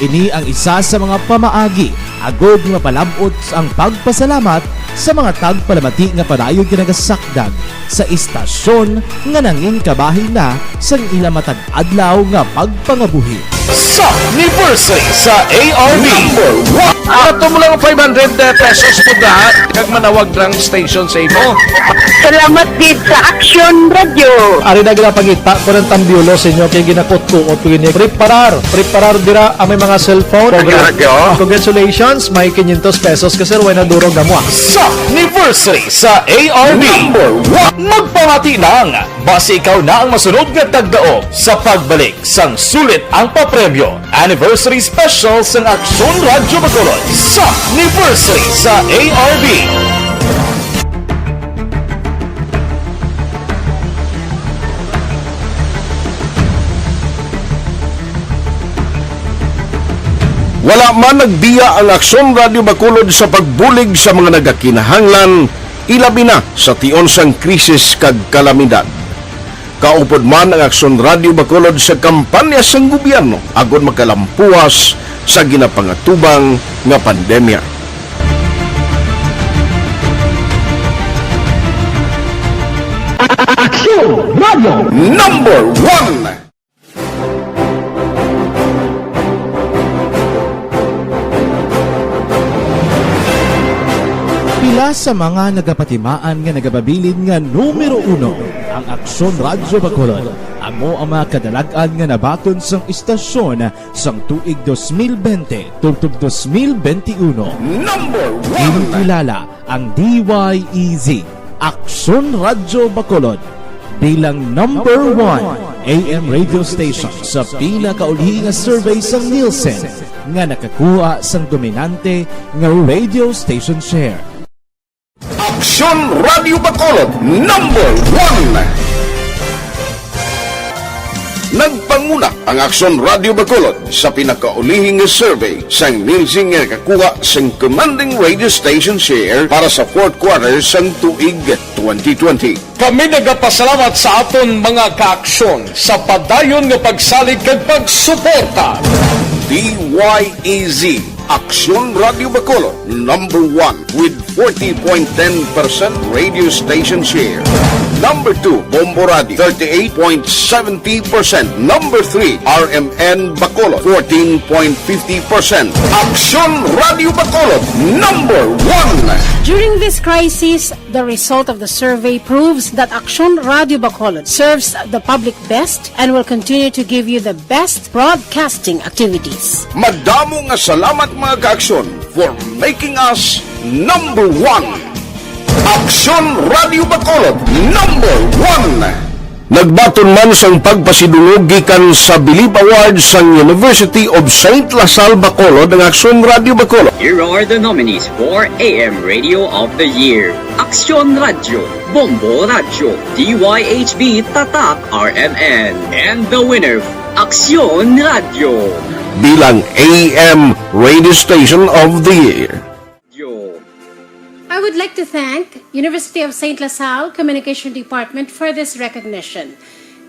Ini ang isa sa mga pamaagi agod nga mapalab-ot ang pagpasalamat sa mga tagpalamati nga padayon ginagasakdag sa istasyon nga nangin kabahin na sang ila matag adlaw nga pagpangabuhi. Sa anniversary sa A R B. Number one. Ato mo lang five hundred pesos po da, kag manawag lang station sa imo. Salamat gid sa Action Radio. Ari na gina pangita ko ng tambyulo sa inyo kay ginakutkuot ko ini. Preparar, preparar dira ang may mga cellphone. Radyo. Congratulations, may quinientos pesos ka sir, way na durog na mo ah. Sa anniversary sa A R B. Number one. Magpamati lang, basi ikaw na ang masunod nga tagdaog sa pagbalik sang sulit ang papre Premyo Anniversary Special sang Aksyon Radyo Bacolod sa Anniversary sa A R B. Wala man nagbiya ang Aksyon Radyo Bacolod sa pagbulig sa mga nagakinahanglan, ilabi na sa tion sang krisis kag kalamidad. Kaupod man ang Aksyon Radyo Bacolod sa kampanya sang gobyerno agod makalampuas sa ginapangatubang nga pandemya. Aksyon Radyo Number One. Pila sa mga nagapatimaan nga nagapabilin nga numero uno ang Aksyon Radyo Bacolod. Amo ang mga kadalag-an nga nabaton sang istasyon sang tuig dos mil bente tubtob dos mil bente uno. Number one. Ginkilala ang D Y E Z, Aksyon Radyo Bacolod, bilang number one A M radio station sa pinakauli nga survey sang Nielsen nga nakakuha sang dominante nga radio station share. Aksyon Radio Bacolod, number one. Nagpanguna ang Aksyon Radio Bacolod sa pinakaulihing nga survey sang Nielsen nga nakakuha sang commanding radio station share para sa fourth quarter sang tuig twenty twenty. Kami nagapasalamat sa aton mga kaaksyon sa padayon nga pagsalig kag pagsuporta. D Y E Z, Aksyon Radio Bacolod, number one with forty point ten percent radio station share. Number two, Bombo Radio, thirty-eight point seventy percent. Number three, R M N Bacolod, fourteen point fifty percent. Aksyon Radio Bacolod, number one. During this crisis, the result of the survey proves that Aksyon Radio Bacolod serves the public best and will continue to give you the best broadcasting activities. Madamo nga salamat, mga kaaksyon, for making us number one. Aksyon Radio Bacolod, number one. Nagbaton man sang pagpasidungog gikan sa Bilib Awards sang University of Saint La Salle Bacolod ang Aksyon Radio Bacolod. Here are the nominees for A M Radio of the Year: Aksyon Radio, Bombo Radio, D Y H B Tatak R M N, and the winner, Aksyon Radio. Bilang A M Radio Station of the Year. I would like to thank University of Saint La Salle Communication Department for this recognition.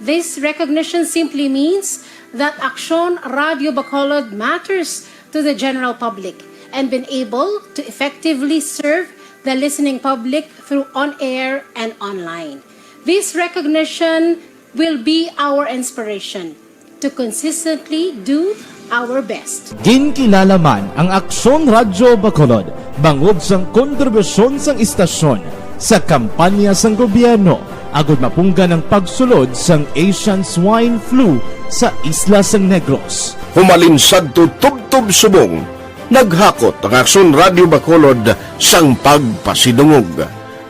This recognition simply means that Aksyon Radio Bacolod matters to the general public and been able to effectively serve the listening public through on-air and online. This recognition will be our inspiration to consistently do our best. Ginkilala man ang Aksyon Radyo Bacolod bangod sang kontribusyon sang istasyon sa kampanya sang gobyerno agud mapunggan ang pagsulod sang Asian Swine Flu sa isla sang Negros. Humalin sadto tubtob subong, naghakot ang Aksyon Radyo Bacolod sang pagpasidungog.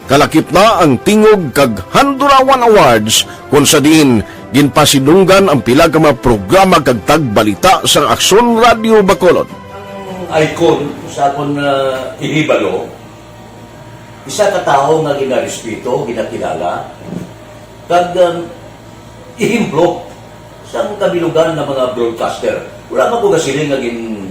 Kalakip na ang Tingog kag Handurawan Awards, kon sa diin ginpasidunggan ang pila ka mga programa kag tagbalita sang Aksyon Radio Bacolod. Ang icon sa akon, ah, ihibalo, isa ka tawo nga ginarespeto, ginakilala, kag, um, ehemplo sang kabilugan nga mga broadcaster. Wala pa ko gasiling nga gin,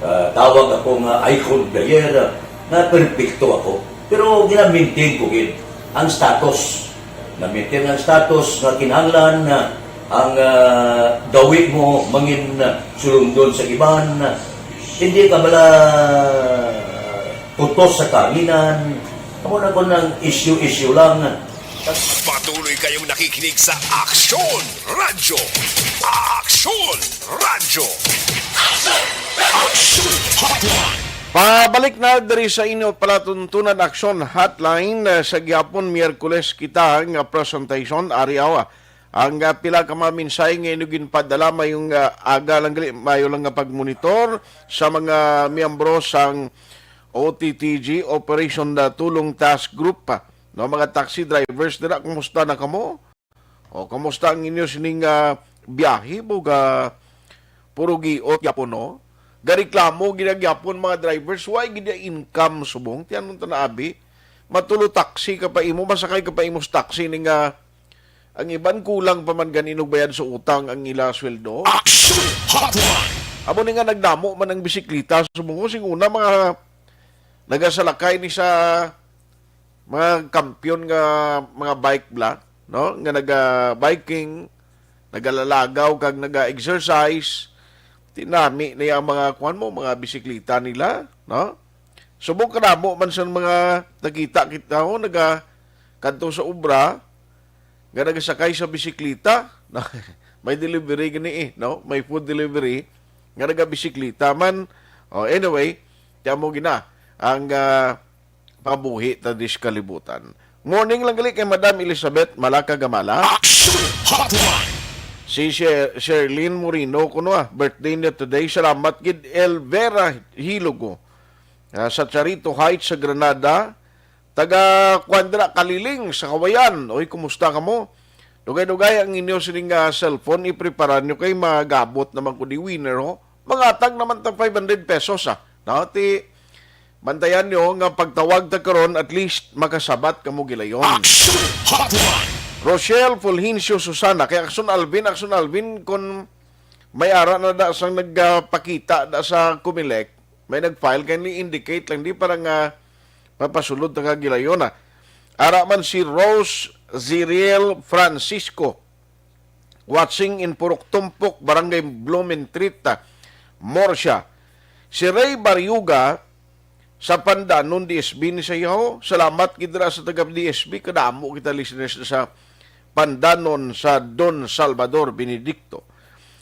ah, tawag ako nga icon of the year, ah, nga perpekto ako. Pero gina-maintain ko gid ang status. Na-maintain ang status nga kinahanglan na ang, ah, gawi mo mangin, ah, sulundon sa iban. Hindi ka bala putos sa kahanginan. Amo na ko nang issue-issue lang. Patuloy kayong nakikinig sa Aksyon Radyo. Aksyon Radyo. Aksyon Hotline. Pabalik na diri sa inyo palatuntunan, Aksyon Hotline. Eh, sa gihapon, Miyerkules kita nga presentation, ari awa. Ang, ah, pila ka mga mensahe nga inyo ginpadala, mayong, ah, aga lang gali, mayo lang nga pagmonitor sa mga miyembro sang O T T G, Operation, ah, Tulong Task Group, ah. No, mga taxi drivers dira, kumusta na kamo? O, kumusta ang inyo sining, ah, biyahe? Bug, ah, Puro giot gyapon, no? Gareklamo gid gyapon mga drivers, why gid ang income subong? Ti anong ta na, abi? Matulo taxi ka pa imo, masakay ka pa imo sa taxi ni nga ang iban kulang pa man gani og bayad sa utang ang ila sweldo. Action Hotline! Amo ni nga nagdamo man ang bisikleta subong. Sing una, mga nagasalakay ni sa mga kampiyon nga mga bike bla, no? Nga naga-biking, nagalalagaw kag naga-exercise. Tinami na ang mga kuan mo, mga bisikleta nila, no? Subong kadamo man sa mga nakita kita, oh, naga kadto sa obra, nga nagasakay sa bisikleta. May delivery gani, eh, no? May food delivery nga nagabisikleta man. Oh, anyway, kaya mo gina ang, ah, pabuhi ta dis kalibutan. Morning lang gali kay Madam Elizabeth Malaka Gamala. Action Hotline! Si Sher-, Sherlyn Moreno kuno, ah, birthday niya today. Salamat gid, Elvera Hilogo. Ah, sa Charito Heights sa Granada, taga kuan dira, Kaliling sa Kawayan. Oy, kumusta kamo? Dugay-dugay ang inyo sining, ah, cellphone, iprepara nyo kay magabot naman ko di winner, ho. Mangatag naman ta five hundred pesos, ah. No? Ti, bantayan nyo nga pagtawag ta karon, at least makasabat kamo gilayon. Action Hotline! Rochelle Fulgencio Susana, kay Action Alvin, Action Alvin, kung may ara na da sang nagpakita da sa Comelec, may nag-file, kindly indicate lang di para nga mapasulod ta ka gilayon, ah. Ara man si Rose Ziriel Francisco, watching in Purok Tumpok, Barangay Blumentritt, ah, Murcia. Si Ray Barriuga sa Pandanon, D S B ni sa iyaw. Salamat gid ra sa taga D S B. Kadamo kita listeners sa Pandanon sa Don Salvador Benedicto.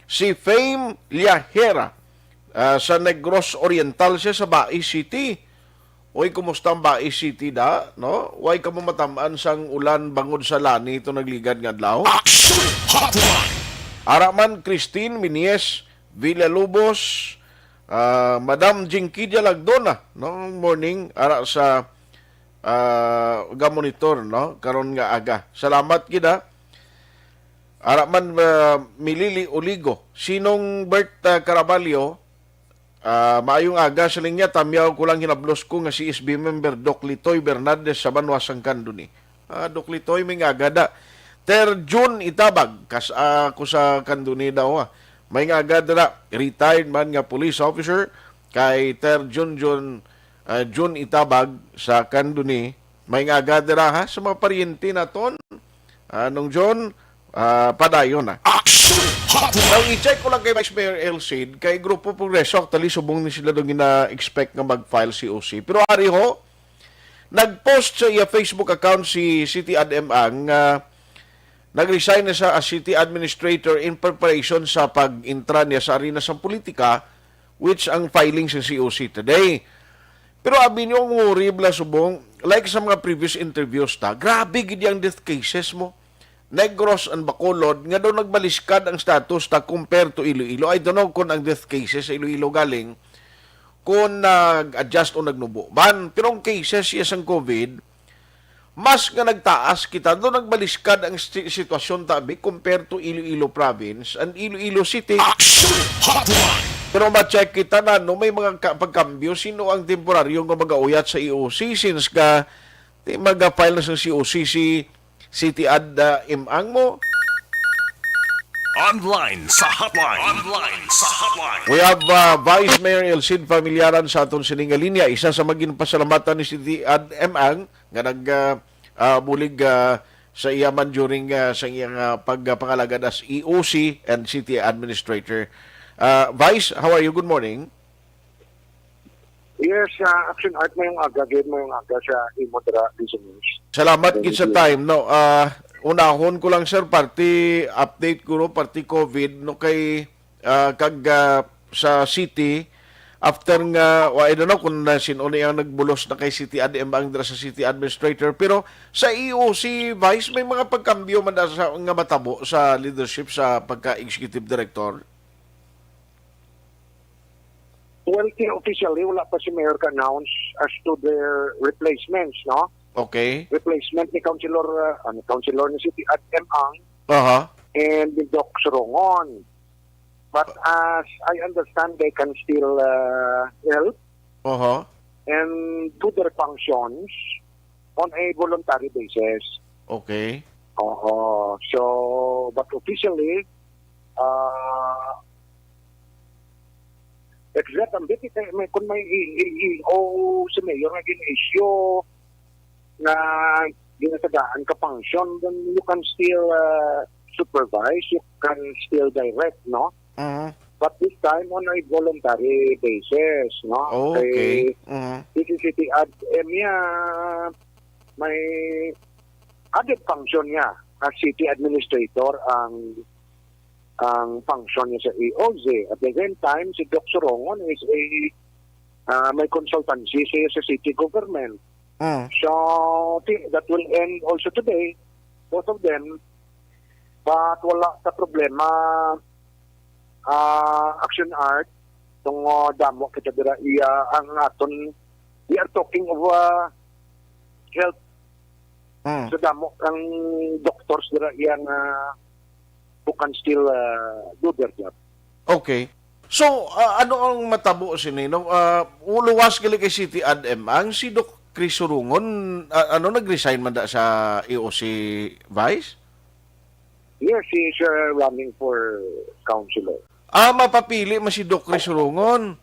Si Fame Liahera, ah, sa Negros Oriental siya, sa Bais City. Oy, kumusta ang Bais City da, no? Way kamo matamaan sang ulan bangod sa Lani ito nagligad nga adlaw? Action Hotline! Ara man, Christine Minies Villalobos, ah, Madam Jinky Dialagdon, ah, no? Morning, ara sa, ah, ga-monitor, no? Karon nga aga. Salamat gid, ah. Ara man, ah, Milili Oligo, Sinong Bert, ah, Caraballo, ah, maayong aga sa linya, tamyaw ko lang, hinablos ko nga si S B member Doc Litoy Bernaldez sa banwa sang Candoni. Ah, Doc Litoy, may nga aga da. Ter Jun Itabag, kas, ah, ko sa Candoni daw, ah. May nga aga dira, retired man nga police officer, kay Ter Jun Jun, ah, Jun Itabag sa Candoni. May nga aga dira, ha, sa mga paryente naton. Ah, Nong John, ah, padayon na. Action Hotline! Now, i-check ko lang kay Vice Mayor El Cid, kay Grupo Progreso, actually, subong ni sila doon gina-expect nga mag-file C O C. Pero ari ho, nag-post sa iya Facebook account si City Ad M Ang, ah, nag-resign na siya as city administrator in preparation sa pag-intra niya sa arena sa politika, which ang filing sa C O C today. Pero abi niyo, ang horrible subong, like sa mga previous interviews ta, grabe gid ang death cases mo. Negros and Bacolod, nga daw nagbaliskad ang status ta compare to Iloilo. I don't know kung ang death cases sa Iloilo galing, kung nag-adjust o nagnubo man. Pero ang cases siya sang COVID, mas nga nagtaas kita, daw nagbaliskad ang si-, sitwasyon ta, abi, compare to Iloilo Province and Iloilo City. Action Hotline! Pero ma-check kita na, no, may mga ka-, pagkambyo, sino ang temporaryo nga mag-auyat sa E O C since ka, di mag-file na sa C O C si City Ad, ah, M Ang mo? Online sa hotline. Online sa hotline. We have, uh, Vice Mayor El Cid Familiaran sa aton sining nga linya. Isa sa magin pasalamatan ni City Ad M Ang nga nag, uh, uh, bulig, uh, sa iya man during, uh, sa iyang, uh, pagpangalagad as E O C and City Administrator. Uh, Vice, how are you? Good morning. Yes, uh, Action Art, mayong aga gid, mayong aga sa imo dira, listeners. Salamat gid sa time, no. Ah, unahon ko lang, sir, party update ko, no, party COVID, no, kay, ah, kag, ah, sa city, after nga, wa, I don't know kung na, sino ni ang nagbulos na kay City Ad M Ang dira sa city administrator, pero sa E O C, Vice, may mga pagkambyo man da sa, nga matabo sa leadership sa pagka-executive director? Well, ti-, officially, wala pa si Mayor ka-announce as to their replacements, no? Okay. Replacement ni Councilor, uh, ano, Councilor ni City Ad M Ang Aha. and ni Doc Sorongon. But as I understand, they can still uh, help Oho. and do their functions on a voluntary basis. Okay. Oo. So, but officially, uh, except ang B T K, may, kung may i- i- i- o si Mayor nga gin-issue na ginatagaan ka function, then you can still uh, supervise, you can still direct, no? Mhm. But this time on a voluntary basis, no? Oh, okay. Kay Mhm. P C C T ad M niya, may added function niya as city administrator ang ang function niya sa E O Z. At the same time, si Doc Sorongon is a uh, may consultancy siya sa city government. Mm. So, thi- that will end also today, both of them. But wala sa problema, uh, Action Art, kung uh, damo kita dira iya ang aton, we are talking of uh, health. Mm. So, damo ang doctors dira iya nga who can still uh, do their job. Okay. So, ah, ano ang matabo sini, no? Ah, luwas gali kay City Ad M ang si Doc Chris Surungon, ah, ano, nag-resign man da sa E O C Vice? Yes, he is uh, running for councilor. Ah, mapapili man si Doc Chris Surungon.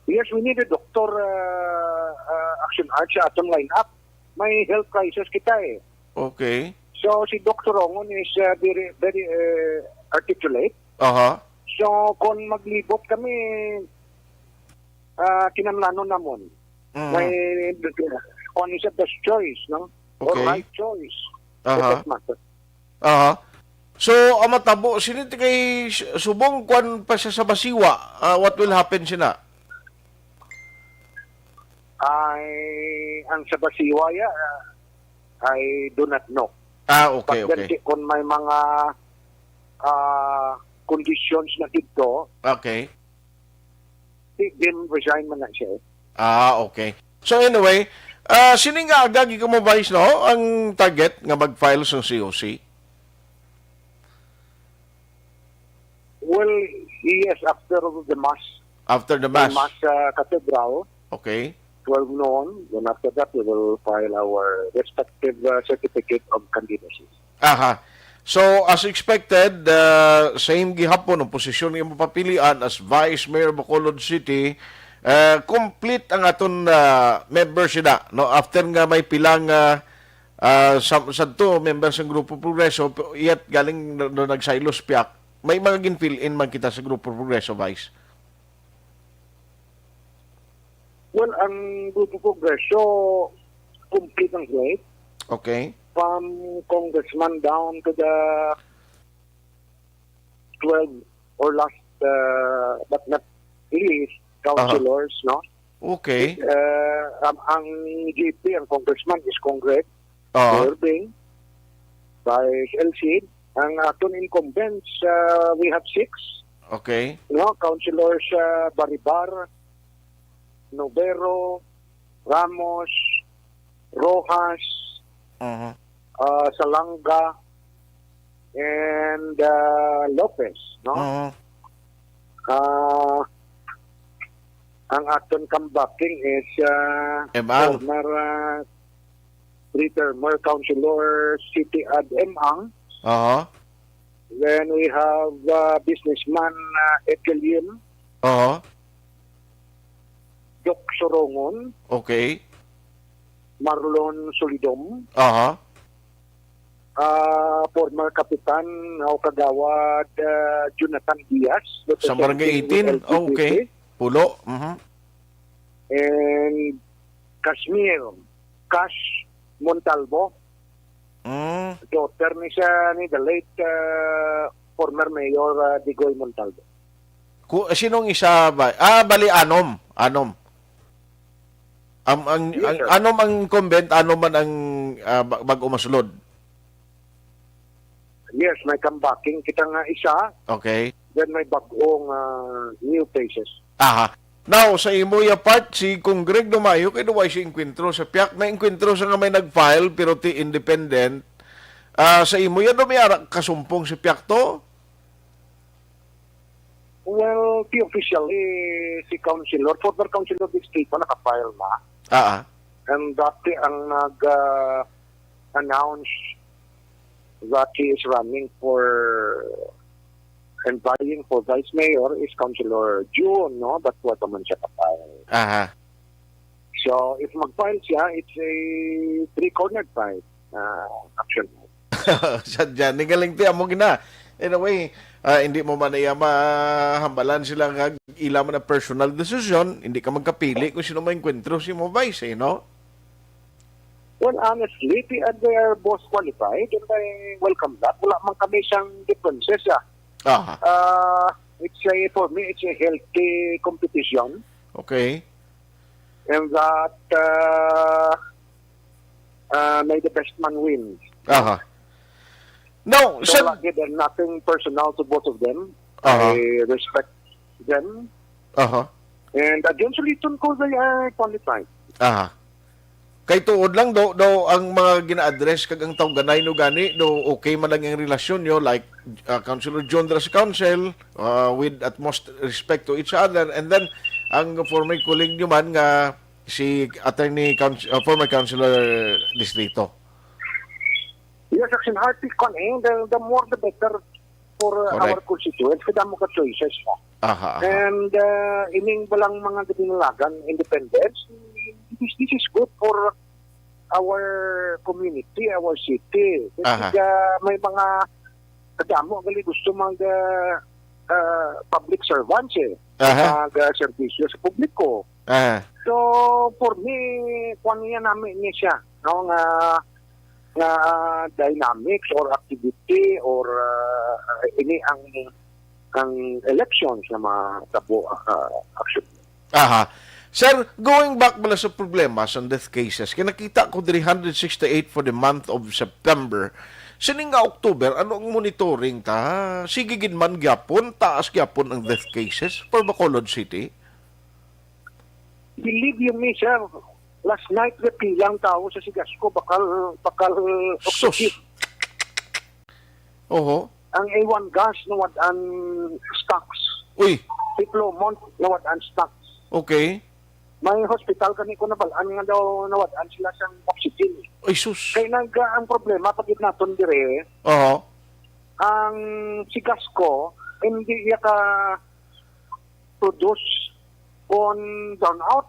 Yes, we need a doctor uh, uh, action art sa atong lineup. May health crisis kita eh. Okay. So si Doc Sorongon is uh, very very uh, articulate. Aha. So kung maglibot kami, uh, kinahanglanon namon. Mm. May kung ano siya best choice, no? Or Okay. right choice. Aha. For that matter. Aha. So, ang matabo, sini ti kay s- subong kwan pa siya sa basiwa, ah, what will happen sina? Ay, ang sa basiwa ya, ah, I do not know. Ah, okay, But then, okay. si- kung may mga ah, conditions na dito, Okay. di, din resign man na siya eh. Ah, okay. So anyway, ah, sini nga aga gikan mo, Vice, no? Ang target nga mag-file sa C O C? Well, yes, after the mass, After the the mass. mass uh, cathedral, Okay. twelve noon, then after that we will file our respective uh, certificate of candidacy. Aha. So, as expected, uh, same gihapon ang posisyon nga mapapilian as Vice Mayor of Bacolod City. Uh, complete ang aton uh, members sila, no? After nga may pilang uh, uh, sa, sa to, members ng Grupo Progreso, p- yet galing no, no, nagsaylo sa piak, may mga gin-fill in man kita sa Grupo Progreso, Vice. Well, ang Grupo Progreso, complete ang slate. Okay. From congressman down to the twelve or last, uh, but not least, councilors, no? Okay. Uh, ang, ang G P, ang congressman is Congreg Aha. Irving, Vice Elcid. Ang aton incumbents, uh, we have six. Okay. No, councilors uh, Baribar, Novero, Ramos, Rojas, Mhm. uh, Salanga, and uh, Lopez, no? Mhm. Uh, ang aton kambacking is uh, M R. former uh, Peter Mer Councilor City Ad M Ang. Aha. Then we have uh, businessman uh, Edgar Lim, Aha. Doc Sorongon, Okay. Marlon Solidom, Aha. uh, former Kapitan o Kagawad uh, Jonathan Diaz, Sa Barangay representing eighteen? L G B T. Okay. Pulo. Mhm. And Casmir, Cash Montalvo, Mm. daughter ni siya ni the late uh, former Mayor uh, Digoy Montalvo. Ku, sinong isa ba? Ah, bali anom. Anom. Ang, ang, Yes, ang sir. anom ang incumbent, anom man ang ah, ba- bago masulod. Yes, may kambacking kita nga isa. Okay. Then may bagong ah, new faces. Aha. Now, sa imo ya part, si Congreg Dumayo kay duway si inkwentro sa piak. Na inkwentro sa nga may nag-file pero ti independent. Ah, sa imo ya, Dumayo, kasumpong si piak to? P official, eh, si Councilor, former Councilor Distrito, naka-file na. Ah, ah. And dati ang nag, ah, announce that he is running for and vying for vice mayor is Councilor June, no? But wa pa man siya ka-file. Aha. So, if mag-file siya, it's a three-cornered fight, ah, action. Sadya, ni galing ti, amo gina. In a way, ah, hindi mo man iya mahambalan sila nga ila man ang personal decision, hindi ka magkapili kung sino maengkwentro si mo vice, eh, no? Well, honestly, they are, they are both qualified and I welcome that. Wala man kami siyang differences, ah. Aha. Ah, it's a, for me, it's a healthy competition. Okay. And that, uh, uh, may the best man win. Aha. Now, So, sa wala, there's nothing personal to both of them. Aha. I respect them. Aha. And again, suliton ko, they are qualified. Aha. Kay tuod lang do, do ang mga gina-address kag ang tawganay no gani do okay man lang ang relasyon nyo, like, uh, Councilor John Dras Council, uh, with utmost respect to each other, and then ang former colleague nyo man nga si Attorney Couns-, uh, former Councilor Distrito. Yes, actually, hearty kon, eh, the, the more the better for, uh, Correct. our constituents. Kaya mo ka choices mo. Aha, aha. And, uh, ining balang mga ginalagan, independence, this, this is good for our community, our city. Kasi, Aha. uh, may mga kadamo gali gusto mag, uh, uh, public servants, eh. Aha. Mag, uh, serbisyo sa publiko. Aha. So, for me, kuwan niya namin niya siya, no, nga, nga dynamics or activity or, uh, ini ang, ang elections nga matabo, uh, action. Aha. Sir, going back bala sa problema sa death cases, kay nakita ko three hundred sixty-eight for the month of September. Sining nga October, ano ang monitoring ta? Sige gid man gyapon, taas gyapon ang death cases for Bacolod City? Believe you me, sir, last night, napilang tao sa Sigasco, bakal, bakal Sus. Oxygen. Oho. Ang A one gas, nawad-an stocks. Uy. Diplomont, nawad-an stocks. Okay. May hospital kani ko nabal-an nga daw nawad-an sila sang oxygen. Ay, sus. Kay nag, ang problema, pag naton dire, Oho. ang Sigasco, hindi iya ka produce kon brownout.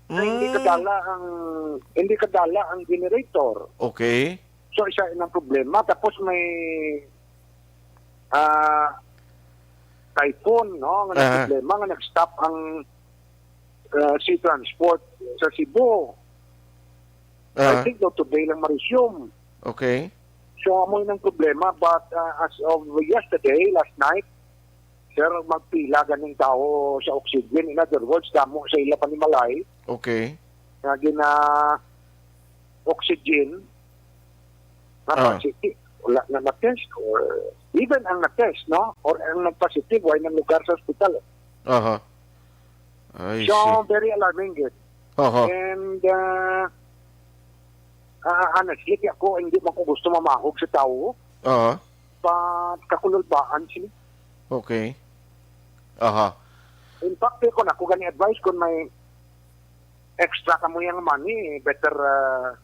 Kay hindi Mm. kadala ang, hindi kadala ang generator. Okay. So, isa inang problema. Tapos may, ah, typhoon, no? Nga Ah. problema nga nag-stop ang, ah, sea transport sa Cebu. I Ah. think daw today lang ma-resume. Okay. So, amo yun ang problema. But, ah, as of yesterday, last night, sir, magpila ganing tao sa oxygen. In other words, damo sa ila panimalay Okay. nga gina-oxygen nga Ah. positive. Wala na na-test or even ang na-test, no? Or ang nag-positive, wala nang lugar sa ospital. Aha. I So, see. very alarming, gid. Aha. And, uh, uh, honestly, ako, hindi man ko gusto mamahog sa tao. Aha. But kakululbaan sila. Okay. Aha. In fact, kung ako gani advice, kung may extra kamo yung money, better, uh,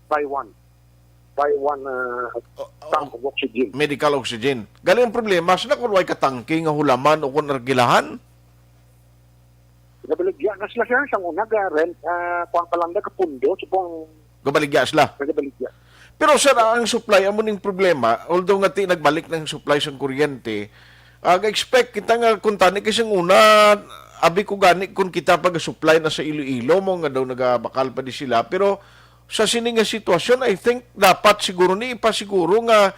buy one. Buy one, uh, O-, o-, tank of oxygen. Medical oxygen. Gali ang problema, sila kung way katangke nga hulaman o kung argilahan? Nagabaligya na sila, sir, sa una, ga rent, ah, kuwan pa lang, nagapundo, subong Gabaligya sila. nagabaligya. Pero, sir, ang supply, amo ning problema, although nga ti nagbalik ng supply sa kuryente, ah, ga-expect kita nga kung tani kay sang una, abi ko gani kung kita pag-supply na sa Iloilo mo nga daw nagabakal pa di sila. Pero sa sini nga sitwasyon, I think dapat siguro ni ipasiguro nga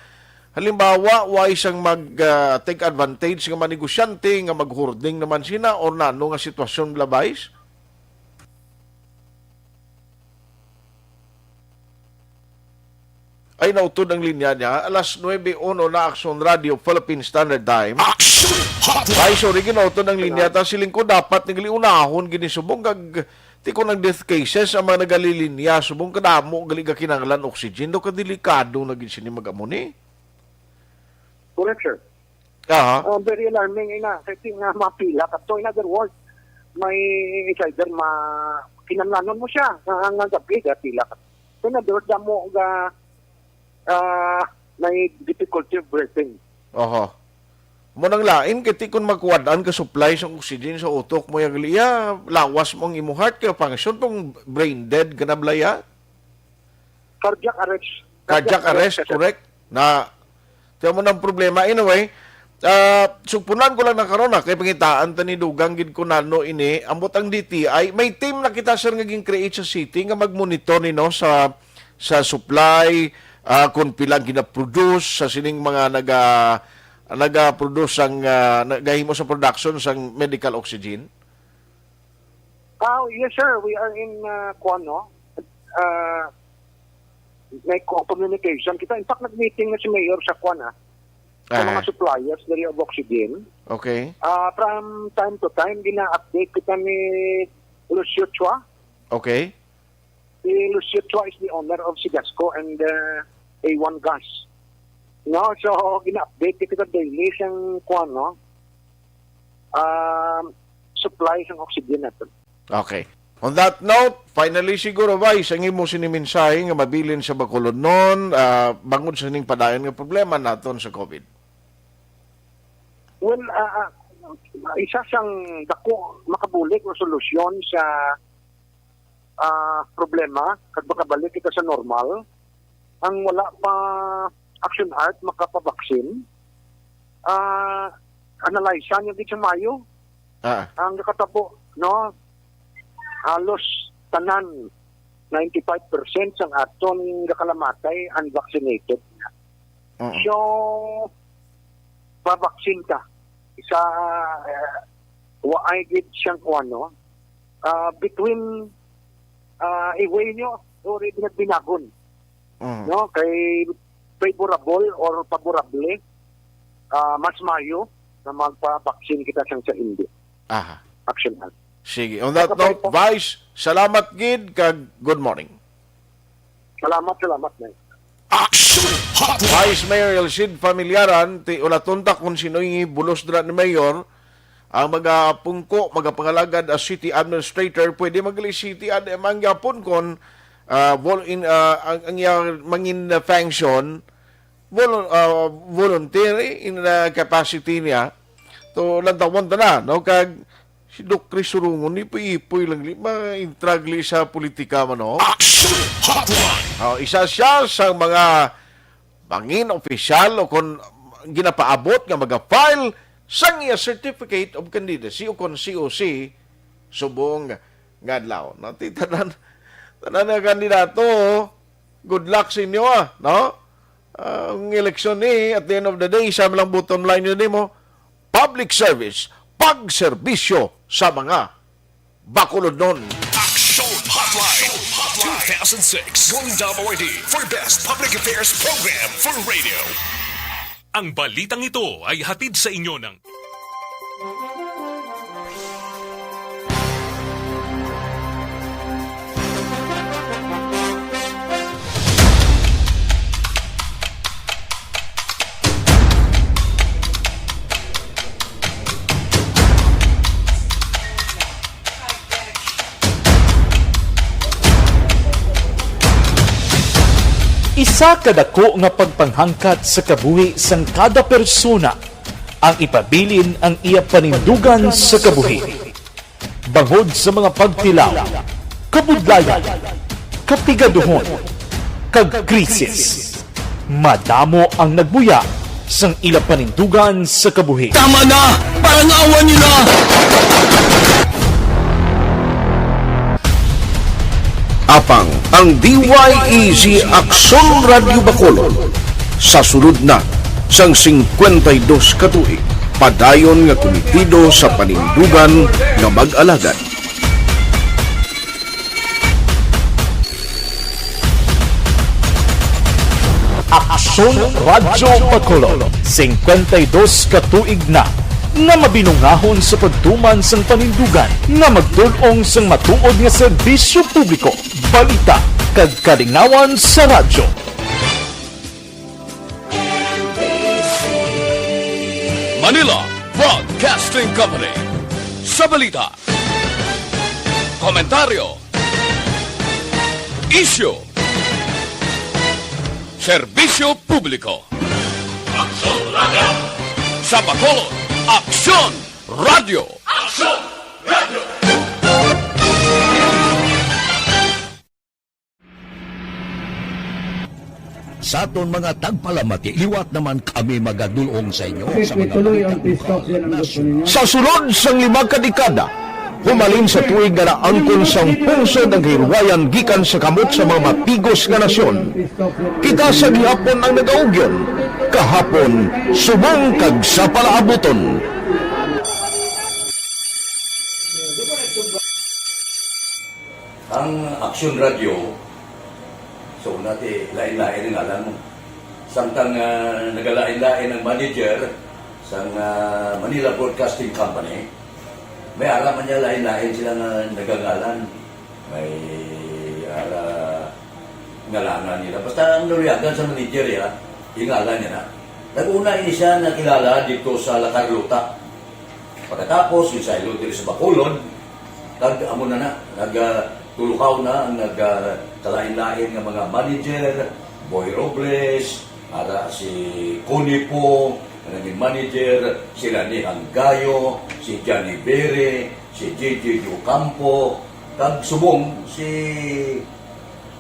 halimbawa, wa isang mag, ah, take advantage nga mga negosyante nga mag-hoarding naman sila or nano nga sitwasyon, Labay? Ay, nautod ang linya niya. Alas nuebe uno na, Aksyon Radio, Philippine Standard Time. Aksyon Hotline! Ay, sorry, ginautod ang linya ta. Siling ko, dapat nagliunahon, ginisubong, kag, ti ko ng death cases, ang mga nagalilinya, subong kadamo, gali ka kinahanglan oxygen, daw kadelikado na gid sini mag-amo ni. Correct, sir. Aha. Ah, very alarming, ina. Kasi nga, mapila ka. So, in other words, may, it's either ma-, kinahanglanon mo siya, nga, nga gabi, ga pila ka. So, in other words, damo ga, ah, may difficulty of breathing. Oho. Mo nang lain, kay ti kun magkuwad-an ka supply sa oxygen sa utok mo, ya gali, ya, lawas mo ang imo heart, kay function, pang brain dead ka na, blaya. Cardiac arrest. Cardiac arrest, sir. Correct. Na, tiyan mo ng problema. Anyway, ah, sugpunan ko lang na karon, ah, kay pangitaan ta ni Dugang gid ko nano ini. Ambot ang D T I, may team na kita, sir, nga gin-create sa city nga mag-monitor ni, no, sa, sa supply, ah, kung pila ang ginaproduce sa sining mga naga-, naga-produce sang, ah, nagahimo sa production sang medical oxygen. Ah, yes, sir. We are in, ah, kuwan, no? Ah, may co-, communication. Kita, in fact, nag-meeting na si Mayor sa kuwan, ah, sa Aha. mga suppliers diri of oxygen. Okay. Ah, from time to time, gina-update kita ni Lucio Chua. Okay. Si Lucio Chua is the owner of Sigasco and, ah, A one Gas. No, so, gina-update kita daily sang kuwan, no? Um, supply sang oxygen nato. Okay. On that note, finally siguro, Vice, ang imo sini mensahe nga mabilin sa Bacolodnon, ah, bangod sa ning padayon nga problema naton sa COVID. Well, ah, ah, isa sang dako makabulig nga solusyon sa, ah, problema kag makabalik kita sa normal, ang wala pa action art makapabaksin, ah, analyze niyo gid sa mayo. Ah. Ang nakatabo, no? Halos tanan, ninety-five percent sang aton gakalamatay unvaccinated. Oo. So, pabaksin ta. Isa, eh, waay gid siyang kuwan, no? Ah, between, ah, iway nyo, or binagbilagon. Mm. No? Kay favorable or favorable, ah, mas mayo na magpa-vaccine kita sang sa hindi. Aha. Action Act. Sige. On that Okay, note, po. Vice, salamat gid kag good morning. Salamat, salamat, man. Action Hotline. Vice Mayor Elcid Familiaran, ti ulaton ta kung sino'y bulos dira ni Mayor, ang magapungko, magapangalagad as city administrator, pwede magali city ad-, ang yapon kon, ah, vol-, in, ah, ang, ang iya mangin, ah, function, vol-, ah, voluntary in, ah, capacity niya. To, lantawon ta na, no? Kag si Doc Chris Surungon, ipoy-ipoy lang, li-, ma-intragli sa politika man, no? Action Hotline. Oh, isa siya sa mga mangin opisyal o kon ginapaabot nga maga-file sang iya Certificate of Candidacy o kon C O C subong nga adlaw. No, ti tanan, tanan nga kandidato, good luck sa inyo, ah, no? Ah, ang eleksyon ni, at the end of the day, isa lang bottom line yun mo, public service, pagserbisyo sa mga Bacolodnon. Action Hotline, two thousand six Golden Dome Awardee for Best Public Affairs Program for Radio. Ang balitang ito ay hatid sa inyo ng Isa ka dako nga pagpanghangkat sa kabuhi sang kada persona ang ipabilin ang iya panindugan sa kabuhi. Bangod sa mga pagtilaw, kabudlayan, kapigaduhon, kag krisis, madamo ang nagbuya sang ila panindugan sa kabuhi. Tama na! Parangawan niyo na! Apang ang D Y E G Aksyon Radyo Bacolod sa sulod na sang singkwenta y dos ka tuig, padayon nga kumitido sa panindugan nga mag-alagad. Aksyon Radyo Bacolod, singkwenta y dos ka tuig na nga mabinungahon sa pagtuman sang panindugan nga magtul-ong sang matuod nga serbisyo publiko, balita, kag kalingawan sa radyo. Manila Broadcasting Company. Sa balita, komentaryo, isyu, serbisyo publiko. Aksyon Radio! Sa Bacolod, Aksyon Radio! Aksyon Radio! Sa aton mga tagpalamati, liwat naman kami magadulong sa inyo sa mga balita lokal, nasyonal. Sa sulod sang lima ka dekada, humalin sa tuig nga naangkon sang pungsod ang kahilwayan gikan sa kamot sa mga mapigos nga nasyon. Kita sa gihapon ang nagaugyon, kahapon, subong kag sa palaabuton. Ang Aksyon Radio, so, una ti, lain-lain ang ngalan mo. Samtang, ah, nagalain-lain ang manager sang, ah, Manila Broadcasting Company, may ara man niya lain-lain sila nga nagangalan. May ara ngalangan nila. Basta ang naluyagan sa manager, ya, yung ngalan niya na. Nag-una ini siya nakilala dito sa La Carlota. Pagkatapos, yung saylo diri sa Bacolod, kag amo na na, nag, ah, tulukaw na ang nag, ah, kalain-lain nga mga manager, Boy Robles, ara si Connie Pong, nga naging manager, si Rani Hanggayo, si Johnny Bere, si J J Ocampo, kag subong si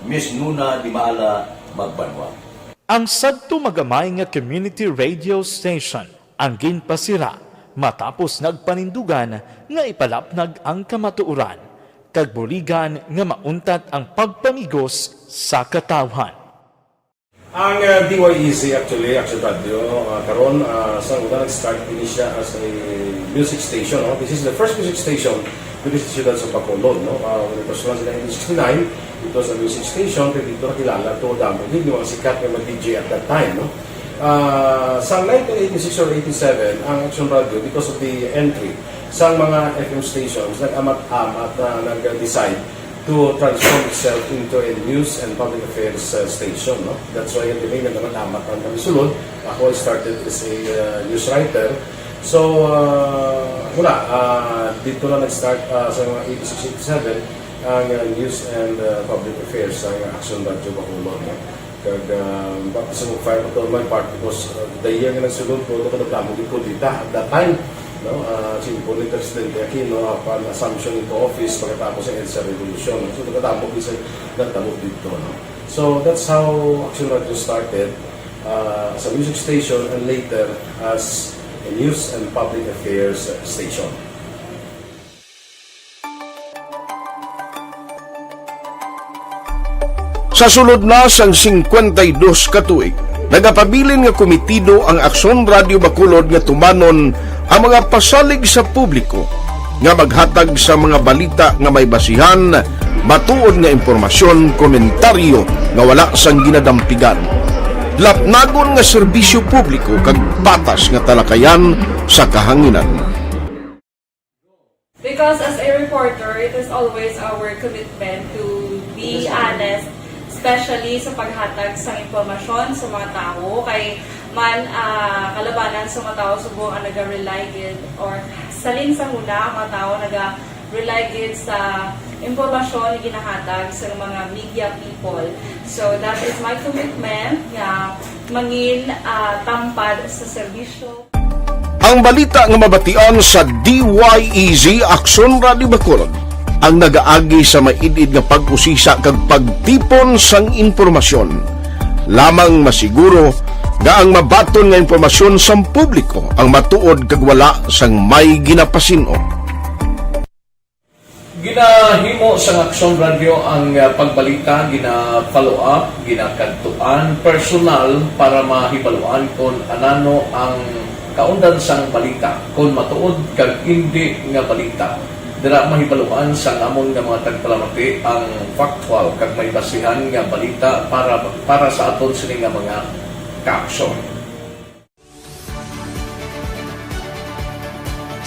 Miss Nuna Dimala Magbanwa. Ang sadto magamay nga community radio station ang ginpasira matapos nagpanindugan nga ipalapnag ang kamatuoran kag buligan nga mauntat ang pagpamigos sa katawhan. Ang, ah, D Y E Z, actually, Action Radio, ah, karon, ah, sa una nag-start ini siya as a music station, no? This is the first music station dito sa siyudad sa Bacolod, no? Ah, when it was launched in nineteen sixty-nine, it was a music station, kaya dito nakilala to damo gid yung mga sikat nga mga D J at that time, no? Ah, sa nineteen eighty-six or eighty-seven, ang Action Radio, because of the entry sa mga F M stations, nag-amat-amat na nag-decide to transform itself into a news and public affairs, uh, station, no? That's why the name naman Amat ang kami sulod. Ako, I started as a, uh, news writer. So, uh, wala, uh, dito na nag-start, uh, sa mga eighty-six, eighty-seven ang, uh, news and, uh, public affairs sa Action Radio Bacolod, no? Kag, ah, baptism of fire pa to my part because, ah, the year nga nagsulod ko, ito kadamo gid ko dita at that time, no? Ah, simple ni Presidente Aquino, apan assumption into office pagkatapos sa EDSA Revolution, no? So, kadamo gid sa nagtabo dito, no? So, that's how Action Radio started, ah, as a music station and later as a news and public affairs station. Sa sulod na sang singkwenta y dos ka tuig, nagapabilin nga komitido ang Aksyon Radio Bacolod nga tumanon ang mga pasalig sa publiko nga maghatag sa mga balita nga may basihan, matuod nga impormasyon, komentaryo nga wala sang ginadampigan, lapnagon nga serbisyo publiko kag patas nga talakayan sa kahanginan. Because as a reporter, it is always our commitment to be honest, especially sa paghatag sa impormasyon sa mga tawo. Kay man, ah, kalabanan sa mga tawo subong ang naga-rely gid or salin sa huna ang mga tawo naga-rely gid sa impormasyon nga ginahatag sa mga media people. So that is my commitment nga mangin, ah, tampad sa serbisyo. Ang balita nga mabatian sa D Y E Z Aksyon Radio Bacolod ang nagaagi sa maid-id nga pag-usisa kag pagtipon sang impormasyon. Lamang masiguro nga ang mabaton nga impormasyon sang publiko ang matuod kag wala sang may ginapasin-o. Ginahimo sang Aksyon Radio ang, ah, pagbalita, gina-follow up, ginakadtuan personal para mahibaluan kon anano ang kaundan sang balita, kon matuod kag indi nga balita. Dira mahibaluan sang amon nga mga tagpalamati ang factual kag may basihan nga balita para, para sa aton sini nga mga kaaksyon.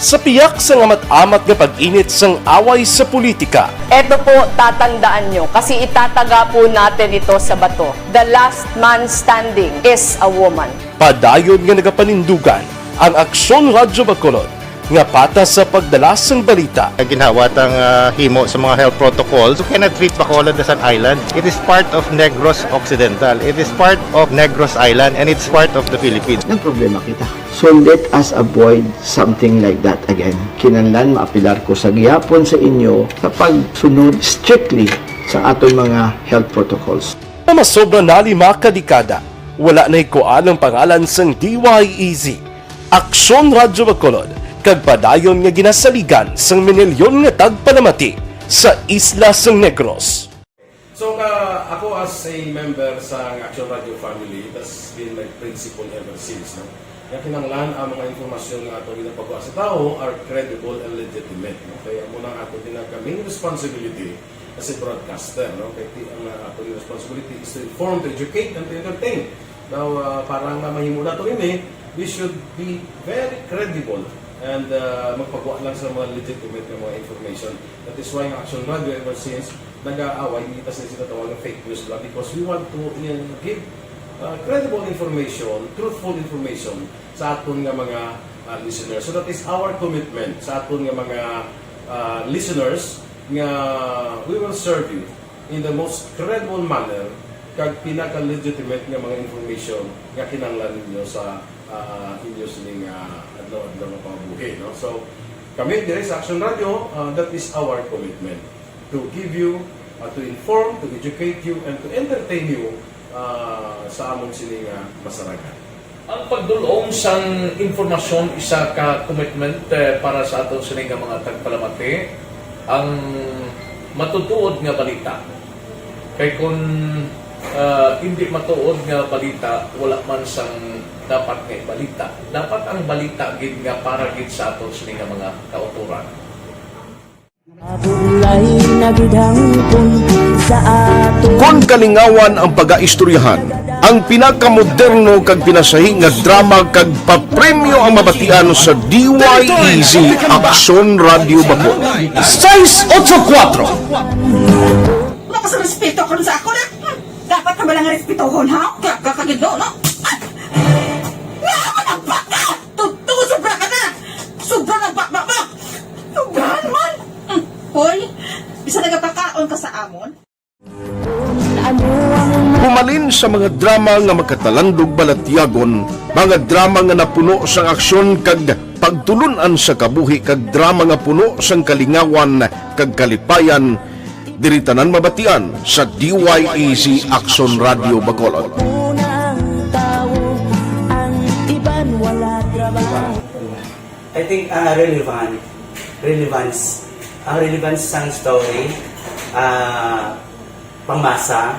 Sa piyak sang amat-amat nga pag-init sang away sa politika, Eto po, tatandaan nyo, kasi itataga po natin ito sa bato. The last man standing is a woman. Padayon nga nagapanindugan Ang Aksyon Radyo Bacolod, nga patas sa pagdala sang balita. Ginhawa tang, ah, himo sa mga health protocols. You cannot treat Bacolod as an island. It is part of Negros Occidental. It is part of Negros Island, and it's part of the Philippines. Nagproblema kita. So let us avoid something like that again. Kinahanglan maapelar ko sa gihapon sa inyo sa pagsunod strictly sa aton mga health protocols. Nga masobra na lima ka dekada, wala na hikuan ang pangalan sang D Y E Z, Aksyon Radyo Bacolod, kag padayon nga ginasaligan sang minilyon nga tagpalamati sa isla sang Negros. So, ka, ako as a member sa Action Radio family, it has been my principle ever since, no? Nga kinahanglan ang mga impormasyon nga ato ginapagwa sa tawo are credible and legitimate, no? Kaya amo nang ato din ang main responsibility as a broadcaster, no? Kay ti-, ang, uh, ato responsibility is to inform, to educate, and to entertain. Now, uh, para nga mahimo nato ini, we should be very credible and, uh, magpagwa lang sa mga legitimate nga mga information. That is why ang Action Radio ever since nag-aaway, hindi ta sila sinatawag nga fake news lang because we want to, uh, give, uh, credible information, truthful information sa aton nga mga, uh, listeners. So that is our commitment sa aton nga mga, uh, listeners nga we will serve you in the most credible manner kag pinaka-legitimate nga mga information nga kinahanglan ninyo sa, ah, inyo sining, ah, adlaw-adlaw nga pagbuhi, no? So, kami diri sa Action Radio, ah, that is our commitment to give you, ah, to inform, to educate you, and to entertain you, ah, sa amon sini nga masarangan. Ang pagdul-ong sang impormasyon isa ka commitment, eh, para sa aton sini nga mga tagpalamati. Ang matutuod nga balita. Kay kun, ah, hindi matuod nga balita, wala man sang dapat nga ibalita. Dapat ang balita gid nga para gid sa aton sini nga mga kautoran. Mabulay na gid hangpon sa aton. Kon kalingawan ang pagaistoryahan, ang pinakamoderno kag pinasahi nga drama kag papremyo ang mabatian sa D Y E Z Aksyon Radio Bacolod. Seis ocho kuatro. Wala ka sa respeto karon sa ako na. Hmm, dapat ka bala nga respetohon, ha? Gaga ka gid, no? Nga ako nagbaka! Totoo, sobra ka na! Sobra na ba, ba, ba? Sobra man! Hmm. Hoy, bisa nagapakaon ka sa amon? Humalin sa mga drama nga makatalandog balatyagon, mga drama nga napuno sang aksyon kag pagtulun-an sa kabuhi, kag drama nga puno sang kalingawan kag kalipayan, diri tanan mabatian sa D Y E Z Aksyon Radio Bacolod. I think, ah, relevant. Relevance. Ang relevance sang story, ah, pangmasa,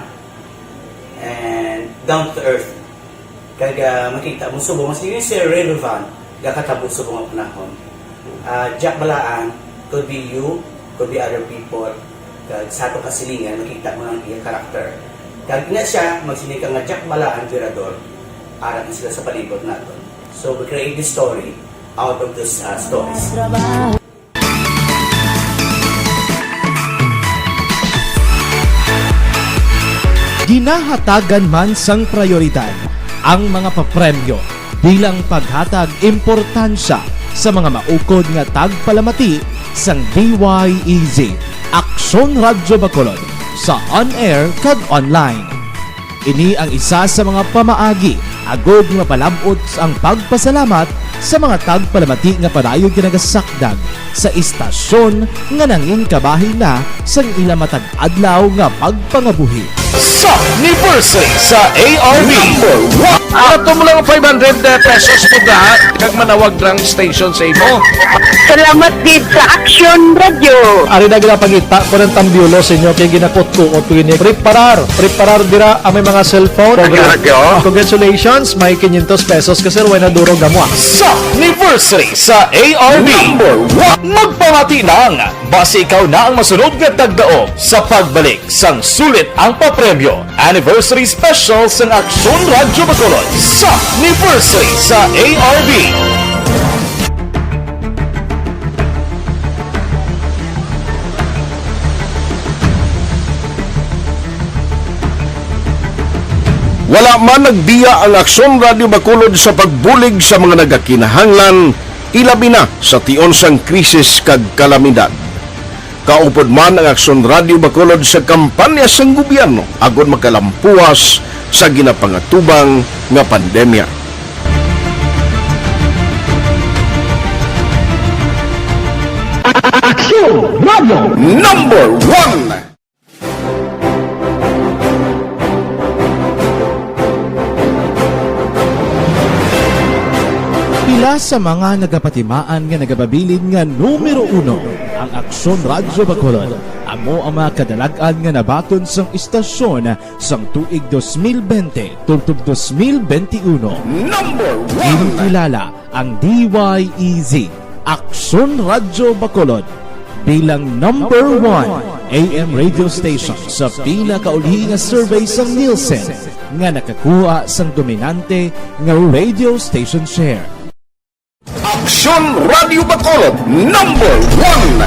and down to earth. Kag, ah, makita mo subong, mas yun is relevant, gakatabo subong ang panahon. Ah, Jack Balaan, could be you, could be other people. Kag sa ato kasilingan, makita mo ang iya character. Kag na siya, magsiling ka nga Jack Balaan, Virador, ara na sila sa palibot naton. So, we create this story out of those, uh, stories. Ginahatagan man sang prayoridad ang mga papremyo bilang paghatag importansya sa mga maukod nga tagpalamati sang D Y E Z Aksyon Radyo Bacolod sa on-air kag online. Ini ang isa sa mga pamaagi agud nga mapalab-ot ang pagpasalamat sa mga tagpalamati nga padayon ginagasakdag sa istasyon nga nangin kabahin na sang ila matag adlaw nga pagpangabuhi. Sa anniversary sa A R B. Number one. Ato mo lang five hundred pesos po ka, kag manawag lang station sa imo. Salamat gid sa Action Radio. Ari na gina pangita ko ng tambiolo sa inyo kay ginakot-kuot ko ini. Preparar, preparar dira ang may mga cellphone. Radyo. Congratulations, may quinientos pesos ka, sir, way na duro gamwa. Sa anniversary sa A R B. Number one. Magpamati lang, basi ikaw na ang masunod nga tagdaog sa pagbalik sang sulit ang papremyo. Anniversary Special sang Aksyon Radyo Bacolod sa anniversary sa A R B. Wala man nagbiya ang Aksyon Radyo Bacolod sa pagbulig sa mga nagakinahanglan, ilabi na sa tion sang krisis kag kalamidad. Kaupod man ang Aksyon Radyo Bacolod sa kampanya sang gobyerno agod makalampuwas sa ginapangatubang nga pandemya. Aksyon Radyo Number One. Pila sa mga nagapatimaan nga nagapabilin nga numero uno ang Aksyon Radyo Bacolod. Amo ang mga kadalag-an nga nabaton sang istasyon sang tuig dos mil bente tubtob dos mil bente uno. Number one. Ginkilala ang D Y E Z, Aksyon Radyo Bacolod, bilang number one A M radio station sa pinakauli nga survey sang Nielsen nga nakakuha sang dominante nga radio station share. Aksyon Radyo Bacolod, number one.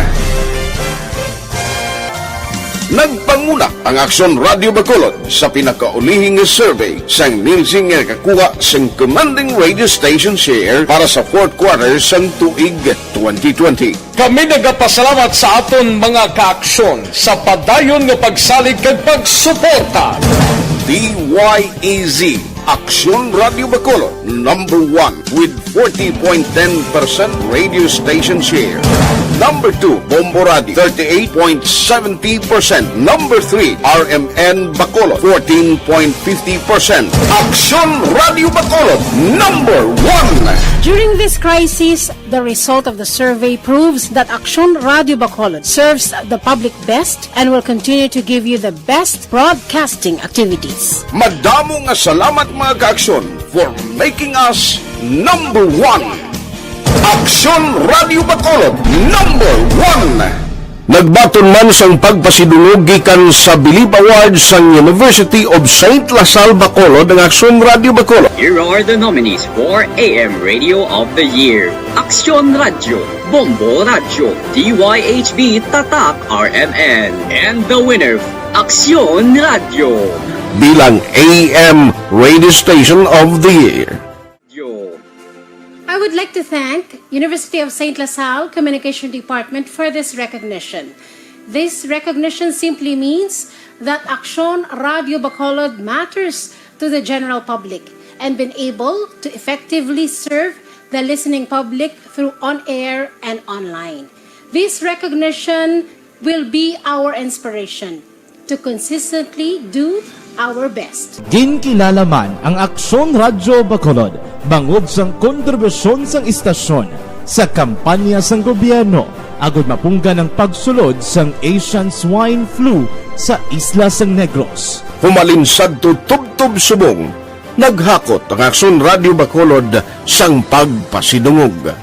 Nagpanguna ang Aksyon Radyo Bacolod sa pinakaulihi nga survey sang Nielsen nga nakakuha sang commanding radio station share para sa fourth quarter sang tuig twenty twenty. Kami nagapasalamat sa aton mga kaaksyon sa padayon nga pagsalig kag pagsuporta. D Y E Z, Aksyon Radyo Bacolod, number one with forty point ten percent radio station share. Number two, Bombo Radio, thirty-eight point seventy percent. Number three, R M N Bacolod, fourteen point fifty percent. Aksyon Radyo Bacolod, number one. During this crisis, the result of the survey proves that Aksyon Radyo Bacolod serves the public best and will continue to give you the best broadcasting activities. Madamo nga salamat, mga kaaksyon, for making us number one. Aksyon Radyo Bacolod, number one. Nagbaton man sang pagpasidungog gikan sa Bilib Awards sang University of Saint La Salle Bacolod ang Aksyon Radyo Bacolod. Here are the nominees for A M Radio of the Year: Aksyon Radyo, Bombo Radyo, D Y H B Tatak R M N, and the winner, Aksyon Radyo. Bilang A M Radio Station of the Year. Yo. I would like to thank University of Saint La Salle Communication Department for this recognition. This recognition simply means that Aksyon Radyo Bacolod matters to the general public and been able to effectively serve the listening public through on-air and online. This recognition will be our inspiration to consistently do our best. Ginkilala man ang Aksyon Radyo Bacolod bangod sang kontribusyon sang istasyon sa kampanya sang gobyerno agud mapunggan ang pagsulod sang Asian Swine Flu sa isla sang Negros. Humalin sadto tubtob subong, naghakot ang Aksyon Radyo Bacolod sang pagpasidungog.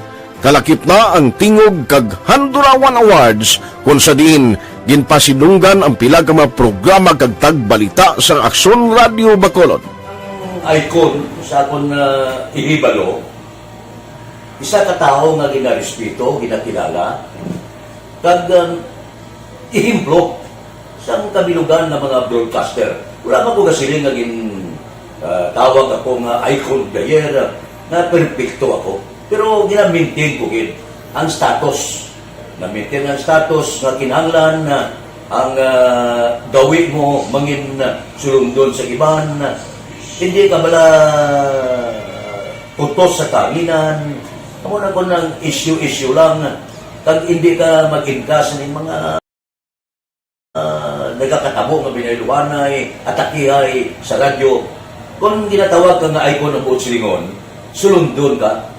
Kalakip na ang Tingog kag Handurawan Awards, kon sa diin ginpasidunggan ang pila ka mga programa kag tagbalita sang Aksyon Radyo Bacolod. Ang icon sa akon, ah, ihibalo, isa ka tawo nga ginarespeto, ginakilala, kag, um, ehemplo sang kabilugan nga mga broadcaster. Wala man ko gasiling nga gin, ah, tawag ako nga icon of the year, ah, nga perpekto ako. Pero gina-maintain ko gid ang status. Na-maintain ang status nga kinahanglan na ang, ah, gawi mo mangin, ah, sulundon sa iban. Hindi ka bala kutos sa kahanginan. Amo na kun ang issue-issue lang. Kag hindi ka mag-inkas ning mga ah, nagakatabo nga binayluhanay, atakihay sa radyo. Kon ginatawag ka nga icon ang buot silingon, sulundon ka.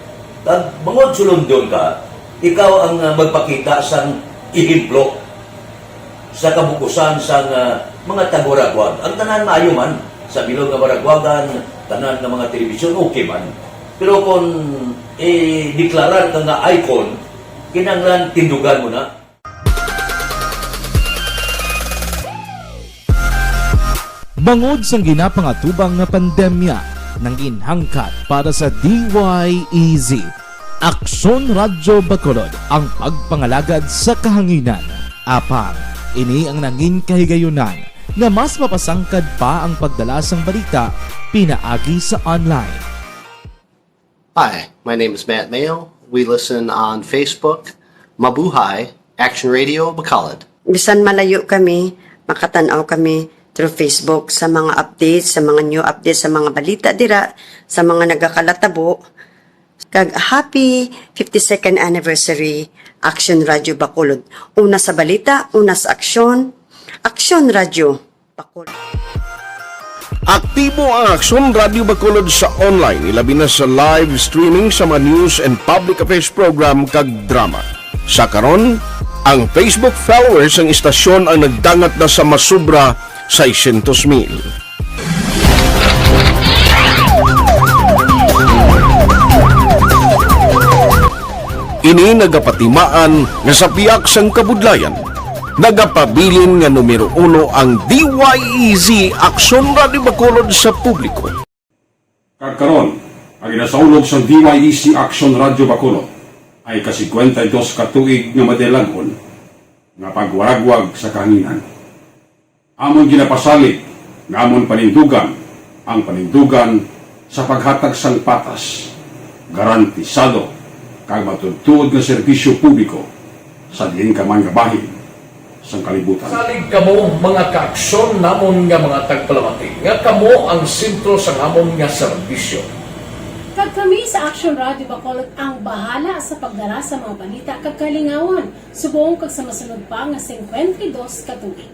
Kag bangod sulundon ka, ikaw ang, ah, magpakita sang ehemplo sa kabug-usan sang, ah, mga taga-Waraguag. Ang tanan maayo man, sa bilog nga Waraguagan, tanan nga mga telebisyon, okay man. Pero kon i-deklarar ka nga icon, kinahanglan tindugan mo na. Bangod sang ginapangatubang nga pandemya, nangin hangkat para sa D Y E Z, Aksyon Radyo Bacolod ang pagpangalagad sa kahanginan. Apang ini ang nangin kahigayunan nga mas mapasangkad pa ang pagdala sang balita pinaagi sa online. Hi, my name is Matt Mayo. We listen on Facebook, Mabuhay, Action Radio Bacolod. Bisan malayo kami, makatan-aw kami through Facebook sa mga updates, sa mga new updates, sa mga balita dira, sa mga nagakalatabo. Kag happy fifty-second anniversary, Action Radio Bacolod. Una sa balita, una sa aksyon, Action Radio Bacolod. Aktibo ang Aksyon Radio Bacolod sa online, ilabi na sa live streaming sa mga news and public affairs program kag drama. Sa karon, ang Facebook followers sang istasyon ang nagdangat na sa masobra seiscientos mil. Ini nagapatimaan nga sa pihak sang kabudlayan, nagapabilin nga numero uno ang D Y E Z Aksyon Radio Bacolod sa publiko. Kag karon, ang ginasaulog sang D Y E Z Aksyon Radio Bacolod ay ka-cincuenta y dos ka tuig nga madilag-on nga pagwaragwag sa kahanginan. Amon ginapasalig nga amon panindugan ang panindugan sa paghatag sang patas, garantisado, kag matuodtuod nga serbisyo publiko sa diin ka man nga bahin sang kalibutan. Salig kamo, mga kaaksyon namon nga mga tagpalamati, nga kamo ang sentro sang amon nga serbisyo. Kag kami sa Action Radio Bacolod ang bahala sa pagdara sa mga balita kag kalingawan subong kag sa masunod pa nga cincuenta y dos ka tuig.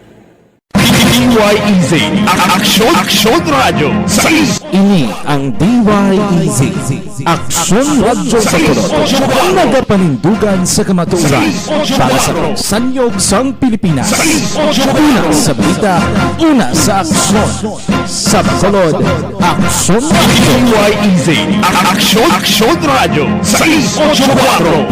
D Y E Z, Ak-, Aksyon, Aksyon Radyo, sa is- Ini ang D Y E Z, Aksyon Radyo sa Tulog. Nagapanindugan sa kamatuoran para sa sanyog sang Pilipinas. Una sa balita, una sa aksyon. Sa Bacolod, Aksyon Radyo. D Y E Z, Ak-, Aksyon, Aksyon Radyo, sais ocho kuwatro.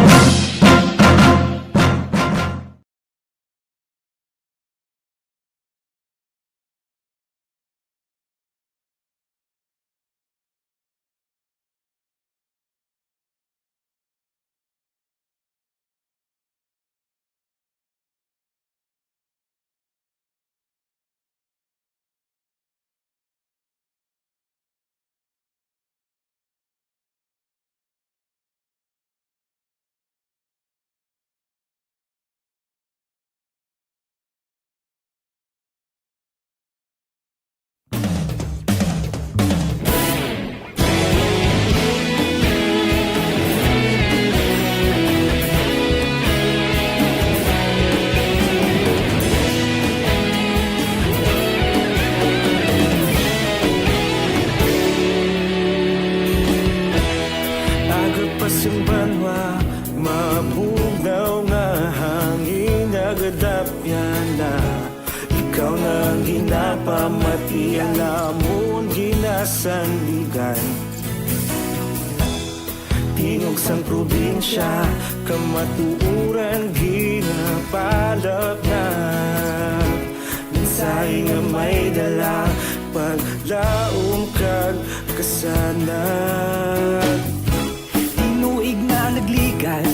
Aga pa sing banwa, mabugnaw nga hangin, nagadapyan na. Ikaw na ang ginapamati, ang amon ginasandigan. Tingog sang probinsya, kamatuoran ginapalapnag. Mensahe nga may dala, paglaom kag kasanag. Tinuig na nagligan,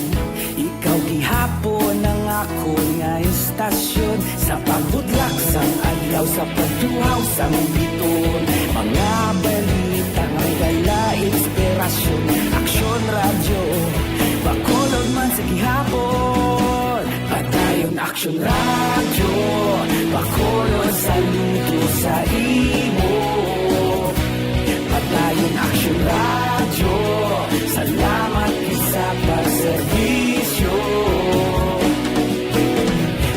ikaw gihapon ang akon nga istasyon. Sa pagbudlak sang adlaw, sa pagtuhaw sang biton, mga balita nga may dala inspirasyon. Aksyon Radyo, Bacolod man sa gihapon. Padayon Aksyon Radyo, Bacolod saludo sa imo. Padayon Aksyon Radyo, salamat gid sa pagserbisyo.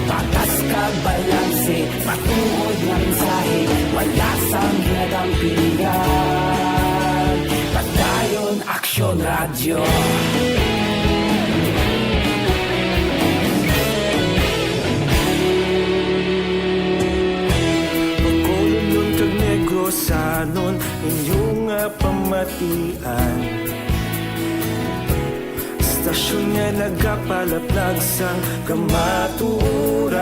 Patas kag balanse, matuod nga mensahe, wala sang ginadampingan. Padayon Aksyon Radyo. Bacolodnon kag Negrosanon, inyo nga pamatian. Istasyon nga nagapalaplag sang kamatuoran.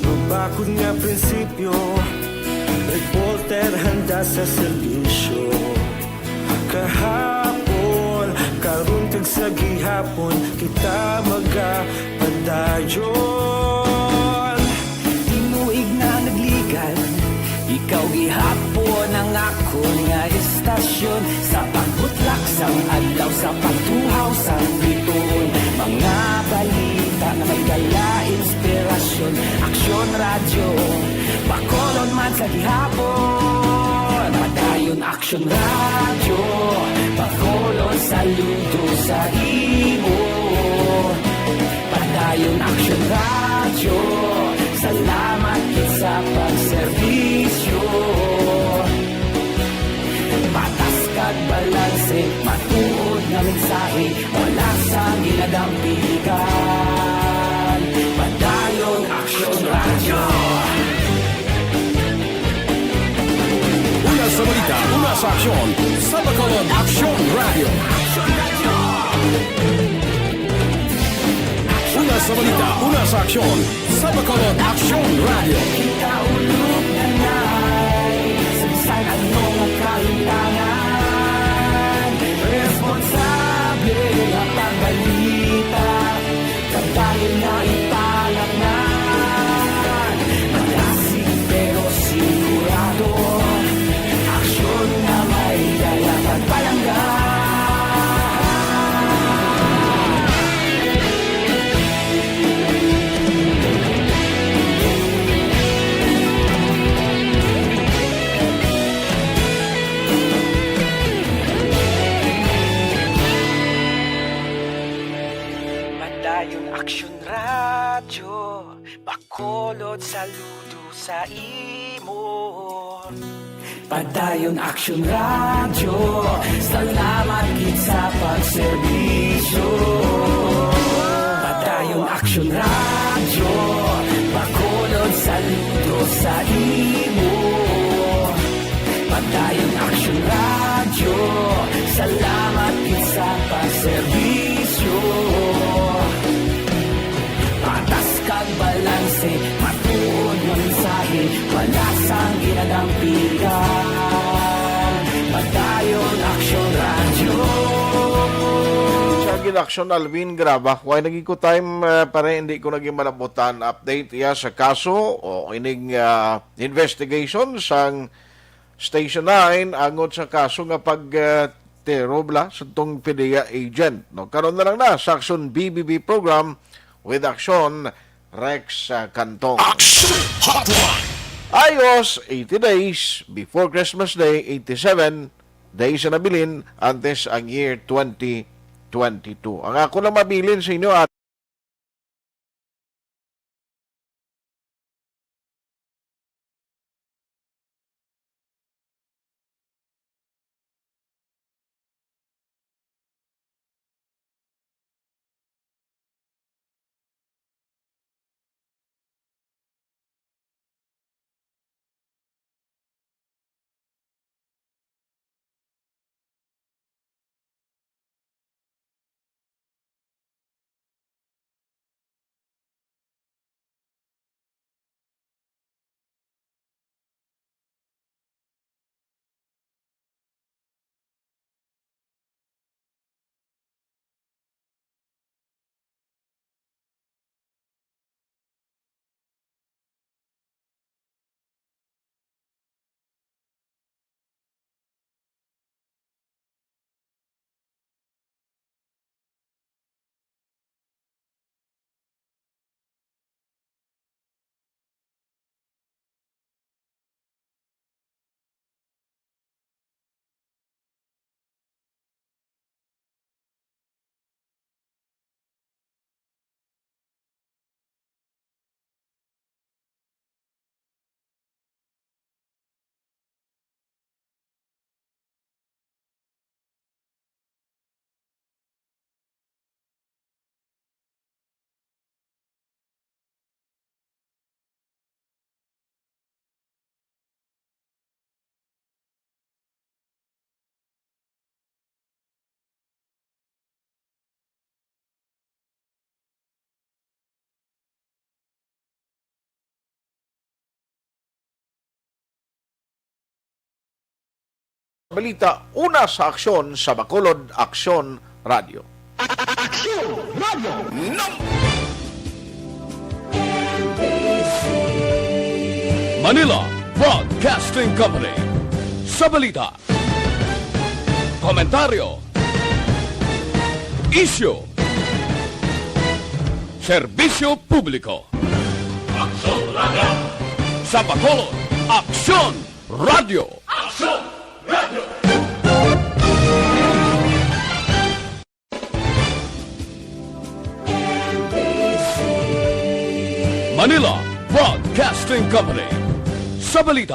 Mabakod nga prinsipyo, reporter handa sa serbisyo. Kahapon, karon kag sa gihapon, kita magapadayon. Tasyon sa pagbutlak sang adlaw, sa pagtuhaw sang bituon, mga balita nga may dala inspirasyon. Aksyon Radyo, Bacolod man sa gihapon. Padayon Aksyon Radyo, Bacolod saludo sa imo. Padayon Aksyon Radyo, salamat gid sa pagserbisyo. Patas kag balanse, matuod nga mensahe, wala sang ginadampigan. Padayon Aksyon Radyo. Una sa balita, una sa aksyon, sa Bacolod Aksyon Radyo. Una sa balita, una sa aksyon, sa Bacolod Aksyon Radyo. Kita ulog na nai, sa bisan ano nga kahintangan, responsable nga pagbalita. Padayon nga italaknan, madasig pero sigurado, aksyon nga may dala pagpalangga. Padayon Aksyon Radyo, Bacolod saludo sa imo. Padayon Aksyon Radyo, salamat gid sa pagserbisyo. Padayon Aksyon Radyo, Bacolod saludo sa imo. Padayon Aksyon Radyo, salamat gid sa pagserbisyo. Patas kag balanse, matuod nga mensahe, wala sang ginadampigan. Padayon Aksyon Radyo. Siya gid, Aksyon Alvin Graba. Why naging ko time, eh, pare, hindi ko naging malabutan update iya sa kaso o ining, ah, investigation sang Station nine angot sa kaso nga pag, eh, terobla sa tong PDEA agent, no? Karon na lang na sa Aksyon B B B program with Aksyon Rex, ah, Cantong. Action Hotline! Ayos, eighty days before Christmas Day, eighty-seven days na nabilin antes ang year twenty twenty-two. Ang ako lang mabilin sa inyo, at Balita, una sa aksyon sa Bacolod Aksyon Radyo. Aksyon Radyo. Num- Manila Broadcasting Company. Sa balita, Komentaryo. Isyu. Serbisyo publiko. Aksyon Radio. Sa Bacolod, Aksyon Radio. Aksyon Radio. Manila Broadcasting Company. Sa balita.